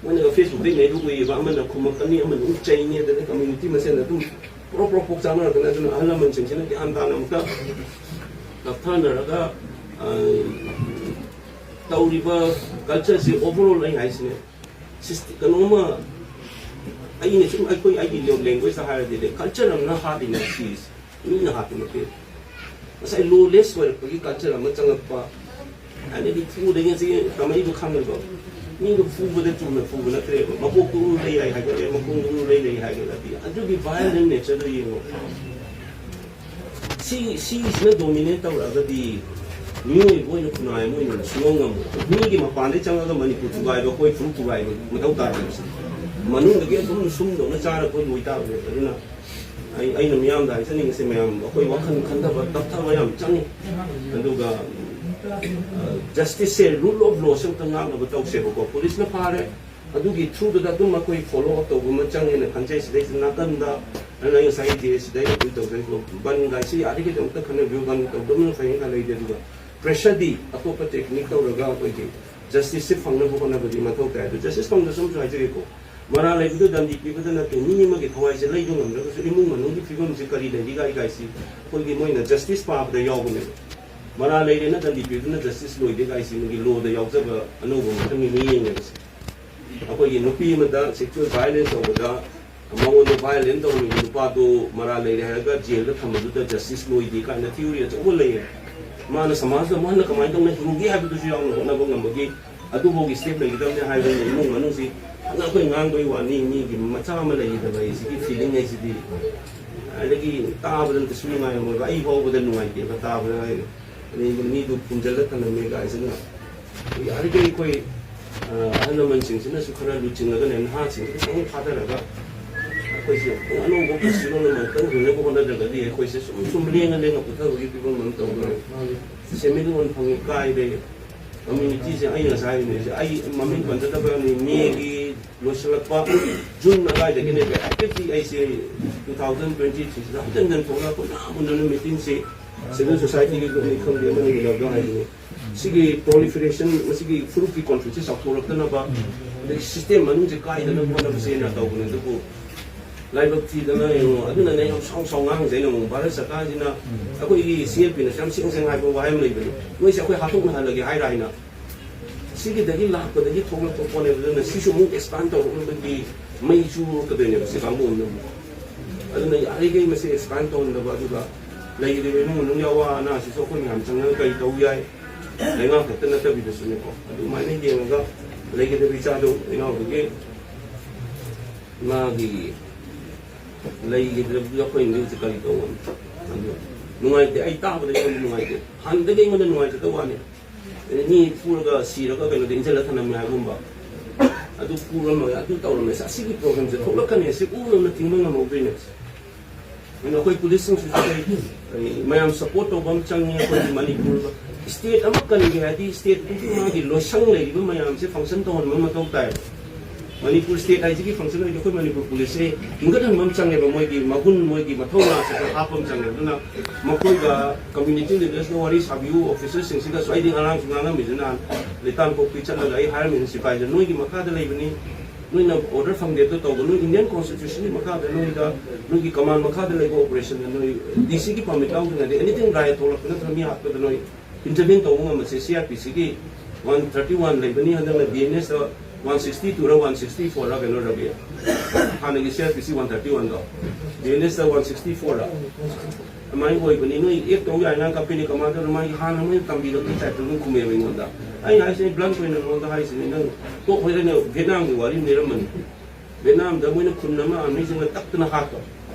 ꯃꯣꯏꯅꯒ ꯐꯦꯁꯕꯨꯛꯇ ꯏꯅꯩꯗꯨ ꯎꯏꯌꯦꯕ, ꯑꯃꯅ ꯈꯨꯝꯃꯛꯀꯅꯤ, ꯑꯃꯅ ꯑꯃꯨꯛ ꯆꯩꯅꯤ, ꯑꯗꯨꯗ ꯀꯝꯃ꯭ꯌꯨꯅꯤꯇꯤ ꯃꯁꯦꯟ ꯑꯗꯨꯝ ꯄ꯭ꯔꯣꯛ ꯄ꯭ꯔꯣꯛ ꯄ꯭ꯔꯣꯛ ꯆꯥꯅꯔꯛꯀꯅꯤ꯫ ꯑꯗꯨꯅ ꯑꯍꯜ ꯂꯃꯟꯁꯤꯡꯁꯤꯅ ꯒ꯭ꯌꯥꯟ ꯇꯥꯅ ꯑꯃꯨꯛꯇ ꯇꯞꯊꯅꯔꯒ, ꯑ, ꯇꯧꯔꯤꯕ ꯀꯜꯆꯔꯁꯤ ꯑꯣꯚꯔꯑꯣꯜ ꯑꯩ ꯍꯥꯏꯁꯤꯅꯦ, ꯁꯤꯁ-, ꯀꯩꯅꯣꯝꯃ ꯑꯩꯅ ꯁꯨꯝ ꯑꯩꯈꯣꯏ ꯑꯩꯒꯤ ꯂꯦꯡꯒ꯭ꯋꯦꯖꯇ ꯍꯥꯏꯔꯗꯤ ꯂꯩ, ꯀꯜꯆꯔ ꯑꯃꯅ ꯍꯥꯠꯂꯤꯅꯦ ꯁꯤꯁꯦ, ꯃꯤꯅ ꯍꯥꯠꯄ ꯅꯠꯇꯦ꯫ ꯉꯁꯥꯏ ꯂꯣꯂꯦꯁ ꯑꯣꯏꯔꯛꯄꯒꯤ ꯀꯜꯆꯔ ꯑꯃ ꯆꯪꯉꯛꯄ, ꯍꯥꯏꯗꯤ ꯐꯨꯗꯒꯤ ꯉꯁꯤ ꯇꯝꯃꯛꯏꯗꯣ ꯈꯪꯉꯦꯕ꯫ ꯃꯤꯗꯣ ꯐꯨꯕꯗ ꯆꯨꯝꯅ ꯐꯨꯕ ꯅꯠꯇ꯭ꯔꯦꯕ, ꯃꯀꯣꯛꯇ ꯎꯔꯨ ꯂꯩ ꯌꯥꯏ ꯍꯥꯏꯒꯠꯂꯦ, ꯃꯈꯣꯡꯗ ꯎꯔꯨ ꯂꯩ ꯂꯩ ꯍꯥꯏꯒꯠꯂꯗꯤ ꯑꯗꯨꯒꯤ ꯚꯥꯏꯂꯦꯟ ꯅꯦꯆꯔꯗꯣ ꯌꯦꯡꯉꯣ꯫ ꯁꯤ ꯁꯤꯒꯤꯁꯤꯅ ꯗꯣꯃꯤꯅꯦꯠ ꯇꯧꯔꯛꯑꯒꯗꯤ ꯃꯤꯑꯣꯏꯕ ꯑꯣꯏꯅ ꯈꯨꯟꯅꯥꯏ ꯑꯃ ꯑꯣꯏꯅ ꯁꯨꯡꯉꯝ ꯉꯝꯃꯣꯏ꯫ ꯃꯤꯒꯤ ꯃꯄꯥꯟꯗꯩ ꯆꯪꯉꯒ ꯃꯅꯤꯄꯨꯔ ꯊꯨꯒꯥꯏꯕ, ꯑꯩꯈꯣꯏ ꯐꯨꯔꯨꯞ ꯊꯨꯒꯥꯏꯕ ꯃꯊꯧ ꯇꯥꯗꯦꯕ꯫ ꯃꯅꯨꯡꯗꯒꯤ ꯑꯗꯨꯝ ꯁꯨꯝꯗꯧꯅ ꯆꯥꯔ ꯑꯩꯈꯣꯏ ꯂꯣꯏ ꯇꯥꯕꯅꯦꯕ꯫ ꯑꯗꯨꯅ ꯑꯩ ꯑꯩꯅ ꯃꯤꯌꯥꯝꯗ ꯍꯥꯏꯖꯅꯤꯡꯉꯤꯁꯦ, ꯃꯌꯥꯝ ꯑꯩꯈꯣꯏ ꯋꯥꯈꯜ ꯈꯟꯊꯕ ꯇꯞꯊꯕ ꯌꯥꯝ ꯆꯪꯉꯤ꯫ ꯑꯗꯨꯒ ꯖꯁꯇꯤꯁꯁꯦ, ꯔꯨꯜ ꯑꯣꯐ ꯂꯣꯁꯦ ꯑꯝꯇ ꯉꯥꯛꯅꯕ ꯇꯧꯁꯦꯕꯀꯣ꯫ ꯄꯨꯂꯤꯁꯅ ꯐꯥꯔꯦ, ꯑꯗꯨꯒꯤ ꯊ꯭ꯔꯨꯗꯨꯗ ꯑꯗꯨꯝ ꯑꯩꯈꯣꯏ ꯐꯣꯂꯣ ꯑꯞ ꯇꯧꯕ ꯑꯃ ꯆꯪꯉꯦꯅ ꯈꯟꯖꯩ꯫ ꯁꯤꯗꯩꯁꯤꯗ ꯅꯥꯀꯟꯗ ꯑꯩꯅ ꯉꯁꯥꯏ ꯖꯦ ꯁꯤꯗ ꯑꯩꯅ ꯇ꯭ꯋꯤꯠ ꯇꯧꯖꯩꯀꯣ, ꯕꯟꯒꯥꯏꯁꯤ ꯌꯥꯔꯤꯈꯩꯗꯤ ꯑꯃꯨꯛꯇ ꯈꯟꯅꯕꯤꯌꯨ, ꯕꯟ ꯇꯧꯗꯕꯅ ꯐꯩ ꯈꯟ ꯂꯩꯇꯦ꯫ ꯑꯗꯨꯒ ꯄ꯭ꯔꯦꯁꯔꯗꯤ ꯑꯇꯣꯞꯄ ꯇꯦꯛꯅꯤꯛ ꯇꯧꯔꯒ ꯑꯩꯈꯣꯏꯒꯤ ꯖꯁꯇꯤꯁꯁꯦ ꯐꯪꯅꯕ ꯍꯣꯠꯅꯕꯗꯤ ꯃꯊꯧ ꯇꯥꯏ꯫ ꯑꯗꯨ ꯖꯁꯇꯤꯁ ꯐꯪꯗ꯭ꯔꯁꯨ ꯑꯃꯁꯨ ꯍꯥꯏꯖꯒꯦꯀꯣ, ꯃꯔꯥꯜ ꯂꯩꯕꯗꯨ ꯗꯟꯗꯤ ꯄꯤꯕꯗ ꯅꯠꯇꯦ, ꯃꯤ ꯑꯃꯒꯤ ꯊꯋꯥꯏꯁꯦ ꯂꯩꯕ ꯉꯝꯗ꯭ꯔꯒꯁꯨ ꯏꯃꯨꯡ ꯃꯅꯨꯡꯒꯤ ꯐꯤꯕꯝꯁꯦ ꯀꯔꯤ ꯂꯩꯔꯤꯒꯥꯏ ꯀꯥꯏꯁꯤ ꯑꯩꯈꯣꯏꯒꯤ ꯃꯣꯏꯅ ꯖꯁꯇꯤꯁ ꯄꯥꯕꯗ ꯌꯥꯎꯕꯅꯦꯕ꯫ ꯃꯔꯥꯜ ꯂꯩꯔꯦꯅ ꯗꯟꯗꯤ ꯄꯤꯕꯗꯨꯅ ꯖꯁꯇꯤꯁ ꯂꯣꯏꯗꯦ ꯀꯥꯏꯁꯤ ꯃꯣꯏꯒꯤ ꯂꯣꯗ ꯌꯥꯎꯖꯕ ꯑꯅꯧꯕ ꯃꯈꯜꯒꯤ ꯃꯤꯠꯌꯦꯡꯅꯦꯕ ꯁꯦ꯫ ꯑꯩꯈꯣꯏꯒꯤ ꯅꯨꯄꯤ ꯑꯃꯗ ꯁꯦꯛꯁꯨꯋꯦꯜ ꯚꯥꯏꯑꯣꯂꯦꯟꯁ ꯇꯧꯕꯗ ꯃꯉꯣꯟꯗ ꯚꯥꯏꯑꯣꯂꯦꯟꯁ ꯇꯧꯔꯝꯃꯤꯕ ꯅꯨꯄꯥꯗꯨ ꯃꯔꯥꯜ ꯂꯩꯔꯦ ꯍꯥꯏꯔꯒ ꯖꯦꯜꯗ ꯊꯝꯕꯗꯨꯗ ꯖꯁꯇꯤꯁ ꯂꯣꯏꯗꯦ ꯀꯥꯏꯅ ꯊꯤꯑꯣꯔꯤ ꯑꯆꯧꯕ ꯂꯩꯌꯦ꯫ ꯃꯥꯅ ꯁꯃꯥꯖꯇ ꯃꯥꯅ ꯀꯃꯥꯏꯅ ꯇꯧꯅ ꯍꯤꯡꯒꯦ ꯍꯥꯏꯕꯗꯨꯁꯨ ꯌꯥꯎꯅ ꯍꯣꯠꯅꯕ ꯉꯝꯕꯒꯤ ꯑꯗꯨꯐꯥꯎꯒꯤ ꯁ꯭ꯇꯦꯞ ꯂꯩꯒꯗꯕꯅꯤ ꯍꯥꯏꯕꯅꯤ꯫ ꯏꯃꯨꯡ ꯃꯅꯨꯡꯁꯤ ꯐꯖꯅ ꯑꯩꯈꯣꯏ ꯉꯥꯡꯕꯒꯤ ꯋꯥꯅꯤ, ꯃꯤꯒꯤ ꯃꯆꯥ ꯑꯃ ꯂꯩꯈꯤꯗꯕ ꯍꯥꯏꯁꯤꯒꯤ ꯐꯤꯂꯤꯡ ꯍꯥꯏꯁꯤꯗꯤ ꯑꯗꯒꯤ ꯇꯥꯕꯗ ꯀꯩꯁꯨ ꯅꯨꯡꯉꯥꯏꯔꯝꯃꯣꯏꯕ, ꯑꯩ ꯐꯥꯎꯕꯗ ꯅꯨꯡꯉꯥꯏꯇꯦꯕ ꯇꯥꯕꯗ꯫ ꯑꯗꯩ ꯃꯤꯗꯨ ꯐꯨꯝꯖꯤꯜꯂ ꯊꯝꯂꯝꯃꯦ ꯀꯥꯏꯁꯤꯅ ꯌꯥꯔꯤꯈꯩ ꯑꯩꯈꯣꯏ, ꯑ, ꯑꯍꯜ ꯂꯃꯟꯁꯤꯡꯁꯤꯅꯁꯨ ꯈꯔ ꯂꯨꯆꯤꯡꯉꯒꯅꯦ, ꯅꯍꯥꯁꯤꯡꯁꯤ ꯈꯤꯇꯪ ꯊꯥꯗꯔꯒ ꯑꯩꯈꯣꯏꯁꯦ ꯑꯃꯨꯛꯇꯪ ꯑꯅꯧꯕ ꯄꯨꯟꯁꯤꯔꯣꯜ ꯑꯃ ꯑꯃꯨꯛꯇꯪ ꯍꯤꯡꯅꯕ ꯍꯣꯠꯅꯗ꯭ꯔꯒꯗꯤ ꯑꯩꯈꯣꯏꯁꯦ ꯁꯨꯝ ꯁꯨꯝ ꯂꯦꯡꯉ ꯂꯦꯡꯉ ꯄꯨꯊꯕꯒꯤ ꯐꯤꯕꯝ ꯑꯃ ꯇꯧꯗꯣꯔꯦ꯫ ꯁꯦꯟꯃꯤꯠꯂꯣꯟ ꯐꯪꯉꯤ ꯀꯥꯏꯔꯦ꯫ ꯀꯝꯃ꯭ꯌꯨꯅꯤꯇꯤꯁꯦ ꯑꯩ ꯉꯁꯥꯏ ꯍꯥꯏꯔꯤꯅꯦ, ꯑꯩ ꯃꯃꯤꯡ ꯄꯟꯖꯗꯕꯅꯤ, ꯃꯦꯒꯤ ꯂꯣꯏꯁꯤꯜꯂꯛꯄ, ꯖꯨꯟ ꯑꯗꯨꯋꯥꯏꯗꯒꯤꯅꯦꯕ ꯑꯦꯛꯇꯤꯚꯂꯤ ꯑꯩꯁꯦ ꯇꯨ ꯊꯥꯎꯖꯟ ꯇ꯭ꯋꯦꯟꯇꯤ ꯊ꯭ꯔꯤꯁꯤꯗ ꯍꯟꯖꯟ ꯍꯟꯖꯟ ꯊꯣꯛꯂꯛꯑꯒ ꯄꯨꯟꯅ ꯄꯨꯟꯅ ꯃꯤꯇꯤꯡꯁꯤ ꯁꯤꯚꯤꯜ ꯁꯣꯁꯥꯏꯇꯤꯒꯤ ꯒ꯭ꯔꯨꯞꯅꯤ ꯈꯪꯗꯦ, ꯑꯃꯅꯤ ꯎꯅꯕꯗ ꯍꯥꯏꯕꯅꯤ꯫ ꯁꯤꯒꯤ ꯄ꯭ꯔꯣꯂꯤꯐꯔꯦꯁꯟ, ꯃꯁꯤꯒꯤ ꯐꯨꯔꯨꯞꯀꯤ ꯀꯣꯟꯐ꯭ꯂꯤꯛꯁꯦ ꯆꯥꯎꯊꯣꯔꯛꯇꯅꯕ, ꯑꯗꯒꯤ ꯁꯤꯁꯇꯦꯝ ꯃꯅꯨꯡꯁꯦ ꯀꯥꯏꯗꯅꯕ ꯍꯣꯠꯅꯕꯁꯦꯅ ꯇꯧꯕꯅꯦ꯫ ꯑꯗꯨꯕꯨ ꯂꯥꯏꯕꯛ ꯊꯤꯗꯅ ꯌꯦꯡꯉꯣ, ꯑꯗꯨꯅꯅꯦ ꯑꯩ ꯌꯥꯝ ꯁꯥꯎ ꯁꯥꯎ ꯉꯥꯡꯉꯤꯁꯦ꯫ ꯑꯩꯅ ꯑꯃꯨꯛ ꯚꯥꯔꯠ ꯁꯔꯀꯥꯔꯁꯤꯅ, ꯑꯩꯈꯣꯏꯒꯤ ꯁꯤ ꯑꯦꯜ ꯄꯤꯅꯁꯨ ꯌꯥꯝ ꯁꯦꯡ ꯁꯦꯡꯅ ꯍꯥꯏꯕ ꯋꯥꯍꯩ ꯑꯃ ꯂꯩꯕꯅꯤ, "ꯅꯣꯏꯁꯦ ꯑꯩꯈꯣꯏ ꯍꯥꯠꯇꯣꯛꯅꯍꯜꯂꯒꯦ" ꯍꯥꯏꯔ ꯍꯥꯏꯅ꯫ ꯁꯤꯒꯤꯗꯒꯤ ꯂꯥꯛꯄꯗꯒꯤ ꯊꯣꯛꯂꯛꯄ ꯄꯣꯠꯅꯦꯕ꯫ ꯑꯗꯨꯅ ꯁꯤꯁꯨ ꯑꯃꯨꯛ ꯑꯦꯛꯁꯄꯥꯟ ꯇꯧꯔꯛꯅꯕꯒꯤ ꯃꯩ ꯆꯨꯔꯛꯀꯗꯣꯏꯅꯦꯕ ꯁꯤ ꯀꯥꯡꯕꯨ ꯑꯃꯅ꯫ ꯑꯗꯨꯅ ꯌꯥꯔꯤꯈꯩ ꯃꯁꯤ ꯑꯦꯛꯁꯄꯥꯟ ꯇꯧꯍꯟꯗꯕ, ꯑꯗꯨꯒ ꯂꯩꯔꯤꯕ ꯏꯃꯨꯡ ꯃꯅꯨꯡꯒꯤ ꯑꯋꯥ ꯑꯅꯥꯁꯤꯁꯨ ꯑꯩꯈꯣꯏ ꯃꯌꯥꯝ ꯆꯪꯉꯒ ꯀꯔꯤ ꯇꯧ ꯌꯥꯏ, ꯂꯩꯉꯥꯛ ꯈꯛꯇ ꯅꯠꯇꯕꯤꯗꯁꯨꯅꯦꯀꯣ, ꯑꯗꯨꯃꯥꯏꯅ ꯌꯦꯡꯉꯒ ꯂꯩꯒꯗꯕ ꯏꯆꯥꯗꯣ ꯏꯅꯥꯎꯗꯨꯒꯤ ꯃꯥꯒꯤ ꯂꯩꯈꯤꯗ꯭ꯔꯕꯗꯤ ꯑꯩꯈꯣꯏꯅꯗꯤ ꯍꯧꯖꯤꯛ ꯀꯔꯤ ꯇꯧꯒꯅꯤ? ꯑꯗꯨ ꯅꯨꯡꯉꯥꯏꯇꯦ, ꯑꯩ ꯇꯥꯕꯗ ꯑꯩꯉꯣꯟꯗ ꯅꯨꯡꯉꯥꯏꯇꯦ꯫ ꯍꯥꯟꯅꯗꯒꯤ ꯑꯩꯉꯣꯟꯗ ꯅꯨꯡꯉꯥꯏꯖꯗꯕ ꯋꯥꯅꯤ꯫ ꯑꯦ, ꯃꯤ ꯐꯨꯔꯒ ꯁꯤꯔꯒ ꯀꯩꯅꯣꯗ ꯏꯟꯁꯤꯜꯂ ꯊꯝꯂꯝꯃꯦ ꯍꯥꯏꯒꯨꯝꯕ, ꯑꯗꯨ ꯐꯨꯔꯝꯃꯒ ꯑꯗꯨ ꯇꯧꯔꯝꯃꯦ꯫ ꯑꯁꯤꯒꯤ ꯄ꯭ꯔꯣꯕ꯭ꯂꯦꯝꯁꯦ ꯊꯣꯛꯂꯛꯀꯅꯤ, ꯑꯁꯤ ꯎꯅ ꯊꯤꯡꯕ ꯉꯝꯍꯧꯗꯣꯏꯅꯦ꯫ ꯑꯗꯨꯅ ꯑꯩꯈꯣꯏ ꯄꯨꯂꯤꯁꯁꯤꯡꯁꯤꯁꯨ ꯀꯔꯤ, ꯀꯔꯤ ꯃꯌꯥꯝ ꯁꯄꯣꯔꯠ ꯇꯧꯕ ꯑꯃ ꯆꯪꯉꯤ꯫ ꯑꯩꯈꯣꯏꯒꯤ ꯃꯅꯤꯄꯨꯔ ꯁ꯭ꯇꯦꯠ ꯑꯃ ꯀꯟꯒꯦ ꯍꯥꯏꯔꯗꯤ ꯁ꯭ꯇꯦꯠꯇꯨꯒꯤ ꯃꯥꯒꯤ ꯂꯣꯏꯁꯪ ꯂꯩꯔꯤꯕ ꯃꯌꯥꯝꯁꯦ ꯐꯪꯁꯟ ꯇꯧꯍꯟꯕ ꯃꯊꯧ ꯇꯥꯏ꯫ ꯃꯅꯤꯄꯨꯔ ꯁ꯭ꯇꯦꯠ ꯍꯥꯏꯁꯤꯒꯤ ꯐꯪꯁꯟ ꯍꯥꯏꯗꯤ ꯑꯩꯈꯣꯏ ꯃꯅꯤꯄꯨꯔ ꯄꯨꯂꯤꯁꯁꯦ ꯍꯤꯡꯒꯠꯍꯟꯕ ꯑꯃ ꯆꯪꯉꯦꯕ, ꯃꯣꯏꯒꯤ ꯃꯒꯨꯟ, ꯃꯣꯏꯒꯤ ꯃꯊꯧꯅꯥꯁꯤꯁꯨ ꯍꯥꯞꯄ ꯑꯃ ꯆꯪꯉꯦ꯫ ꯑꯗꯨꯅ ꯃꯈꯣꯏꯒ ꯀꯝꯃ꯭ꯌꯨꯅꯤꯇꯤ ꯂꯤꯗꯔꯁꯀ ꯋꯥꯔꯤ ꯁꯥꯕꯤꯌꯨ, ꯑꯣꯐꯤꯁꯔꯁꯤꯡꯁꯤꯒꯁꯨ꯫ ꯑꯩꯗꯤ ꯉꯔꯥꯡꯁꯨ ꯉꯥꯡꯉꯝꯃꯤꯁꯦ, ꯅꯍꯥꯟ ꯂꯩꯇꯥꯟꯄꯣꯛꯄꯤ ꯆꯠꯂꯒ ꯑꯩ ꯍꯥꯏꯔꯝꯃꯤꯅ ꯁꯤꯐꯥꯏꯁꯦ ꯅꯣꯏꯒꯤ ꯃꯈꯥꯗ ꯂꯩꯕꯅꯤ, ꯅꯣꯏꯅ ꯑꯣꯔꯗꯔ ꯐꯪꯗꯦ ꯑꯗꯨ ꯇꯧꯕ, ꯅꯣꯏ ꯏꯟꯗꯤꯌꯟ ꯀꯣꯟꯁꯇꯤꯇ꯭ꯌꯨꯁꯟꯒꯤ ꯃꯈꯥꯗ ꯅꯣꯏꯗ, ꯅꯣꯏꯒꯤ ꯀꯃꯥꯟ ꯃꯈꯥꯗ ꯂꯩꯕ ꯑꯣꯄꯔꯦꯁꯟꯗ ꯅꯣꯏ ꯗꯤ ꯁꯤꯒꯤ ꯄꯥꯔꯃꯤꯠ ꯌꯥꯎꯗ꯭ꯔꯤꯉꯩꯗ ꯑꯦꯅꯤꯊꯤꯡ ꯔꯥꯏꯠ ꯊꯣꯛꯂꯛꯄ ꯅꯠꯇ꯭ꯔꯒ ꯃꯤ ꯍꯥꯠꯄꯗ ꯅꯣꯏ ꯏꯟꯇꯔꯚꯦꯟ ꯇꯧꯕ ꯉꯝꯕꯁꯦ ꯁꯤ ꯑꯥꯔ ꯄꯤ ꯁꯤꯒꯤ ꯋꯥꯟ ꯊꯥꯔꯇꯤ ꯋꯥꯟ ꯂꯩꯕꯅꯤ, ꯍꯟꯗꯛꯅ ꯕꯤ ꯑꯦꯟ ꯑꯦꯁꯇ ꯋꯥꯟ ꯁꯤꯛꯁꯇꯤ ꯇꯨꯔ ꯋꯥꯟ ꯁꯤꯛꯁꯇꯤ ꯐꯣꯔ ꯔ ꯀꯩꯅꯣ ꯔꯕꯤ, ꯍꯥꯟꯅꯒꯤ C R P C one thirty ꯋꯥꯟꯗꯣ ꯕꯤ ꯑꯦꯟ ꯑꯦꯁꯇ ꯋꯥꯟ ꯁꯤꯛꯁꯇꯤ ꯐꯣꯔ ꯔ ꯑꯗꯨꯃꯥꯏꯅ ꯑꯣꯏꯕꯅꯤ꯫ ꯅꯣꯏ ꯑꯦꯛ ꯇꯧ ꯌꯥꯏꯅ ꯀꯝꯄꯦꯅꯤ ꯀꯃꯥꯟꯗꯔ ꯃꯥꯒꯤ ꯍꯥꯟꯅ ꯃꯣꯏꯅ ꯇꯝꯕꯤꯔꯛꯄꯒꯤ ꯇꯥꯏꯞꯇ ꯑꯗꯨꯝ ꯈꯨꯝꯃꯦꯕ ꯑꯩꯉꯣꯟꯗ꯫ ꯑꯩꯅ ꯍꯥꯏꯁꯦ, ꯕ꯭ꯂꯟ ꯑꯣꯏꯅ ꯅꯉꯣꯟꯗ ꯍꯥꯏꯁꯤꯅꯤ, ꯅꯪ ꯇꯣꯛ ꯍꯣꯏ꯫ ꯑꯩꯅ ꯚꯤꯌꯦꯠꯅꯥꯝꯒꯤ ꯋꯥꯔꯤ ꯑꯃ ꯂꯤꯔꯝꯕꯅꯤ꯫ ꯚꯤꯌꯦꯠꯅꯥꯝꯗ ꯃꯣꯏꯅ ꯈꯨꯟ ꯑꯃ ꯑꯥꯔꯃꯤꯁꯤꯡꯅ ꯇꯛꯇꯅ ꯍꯥꯠꯄ,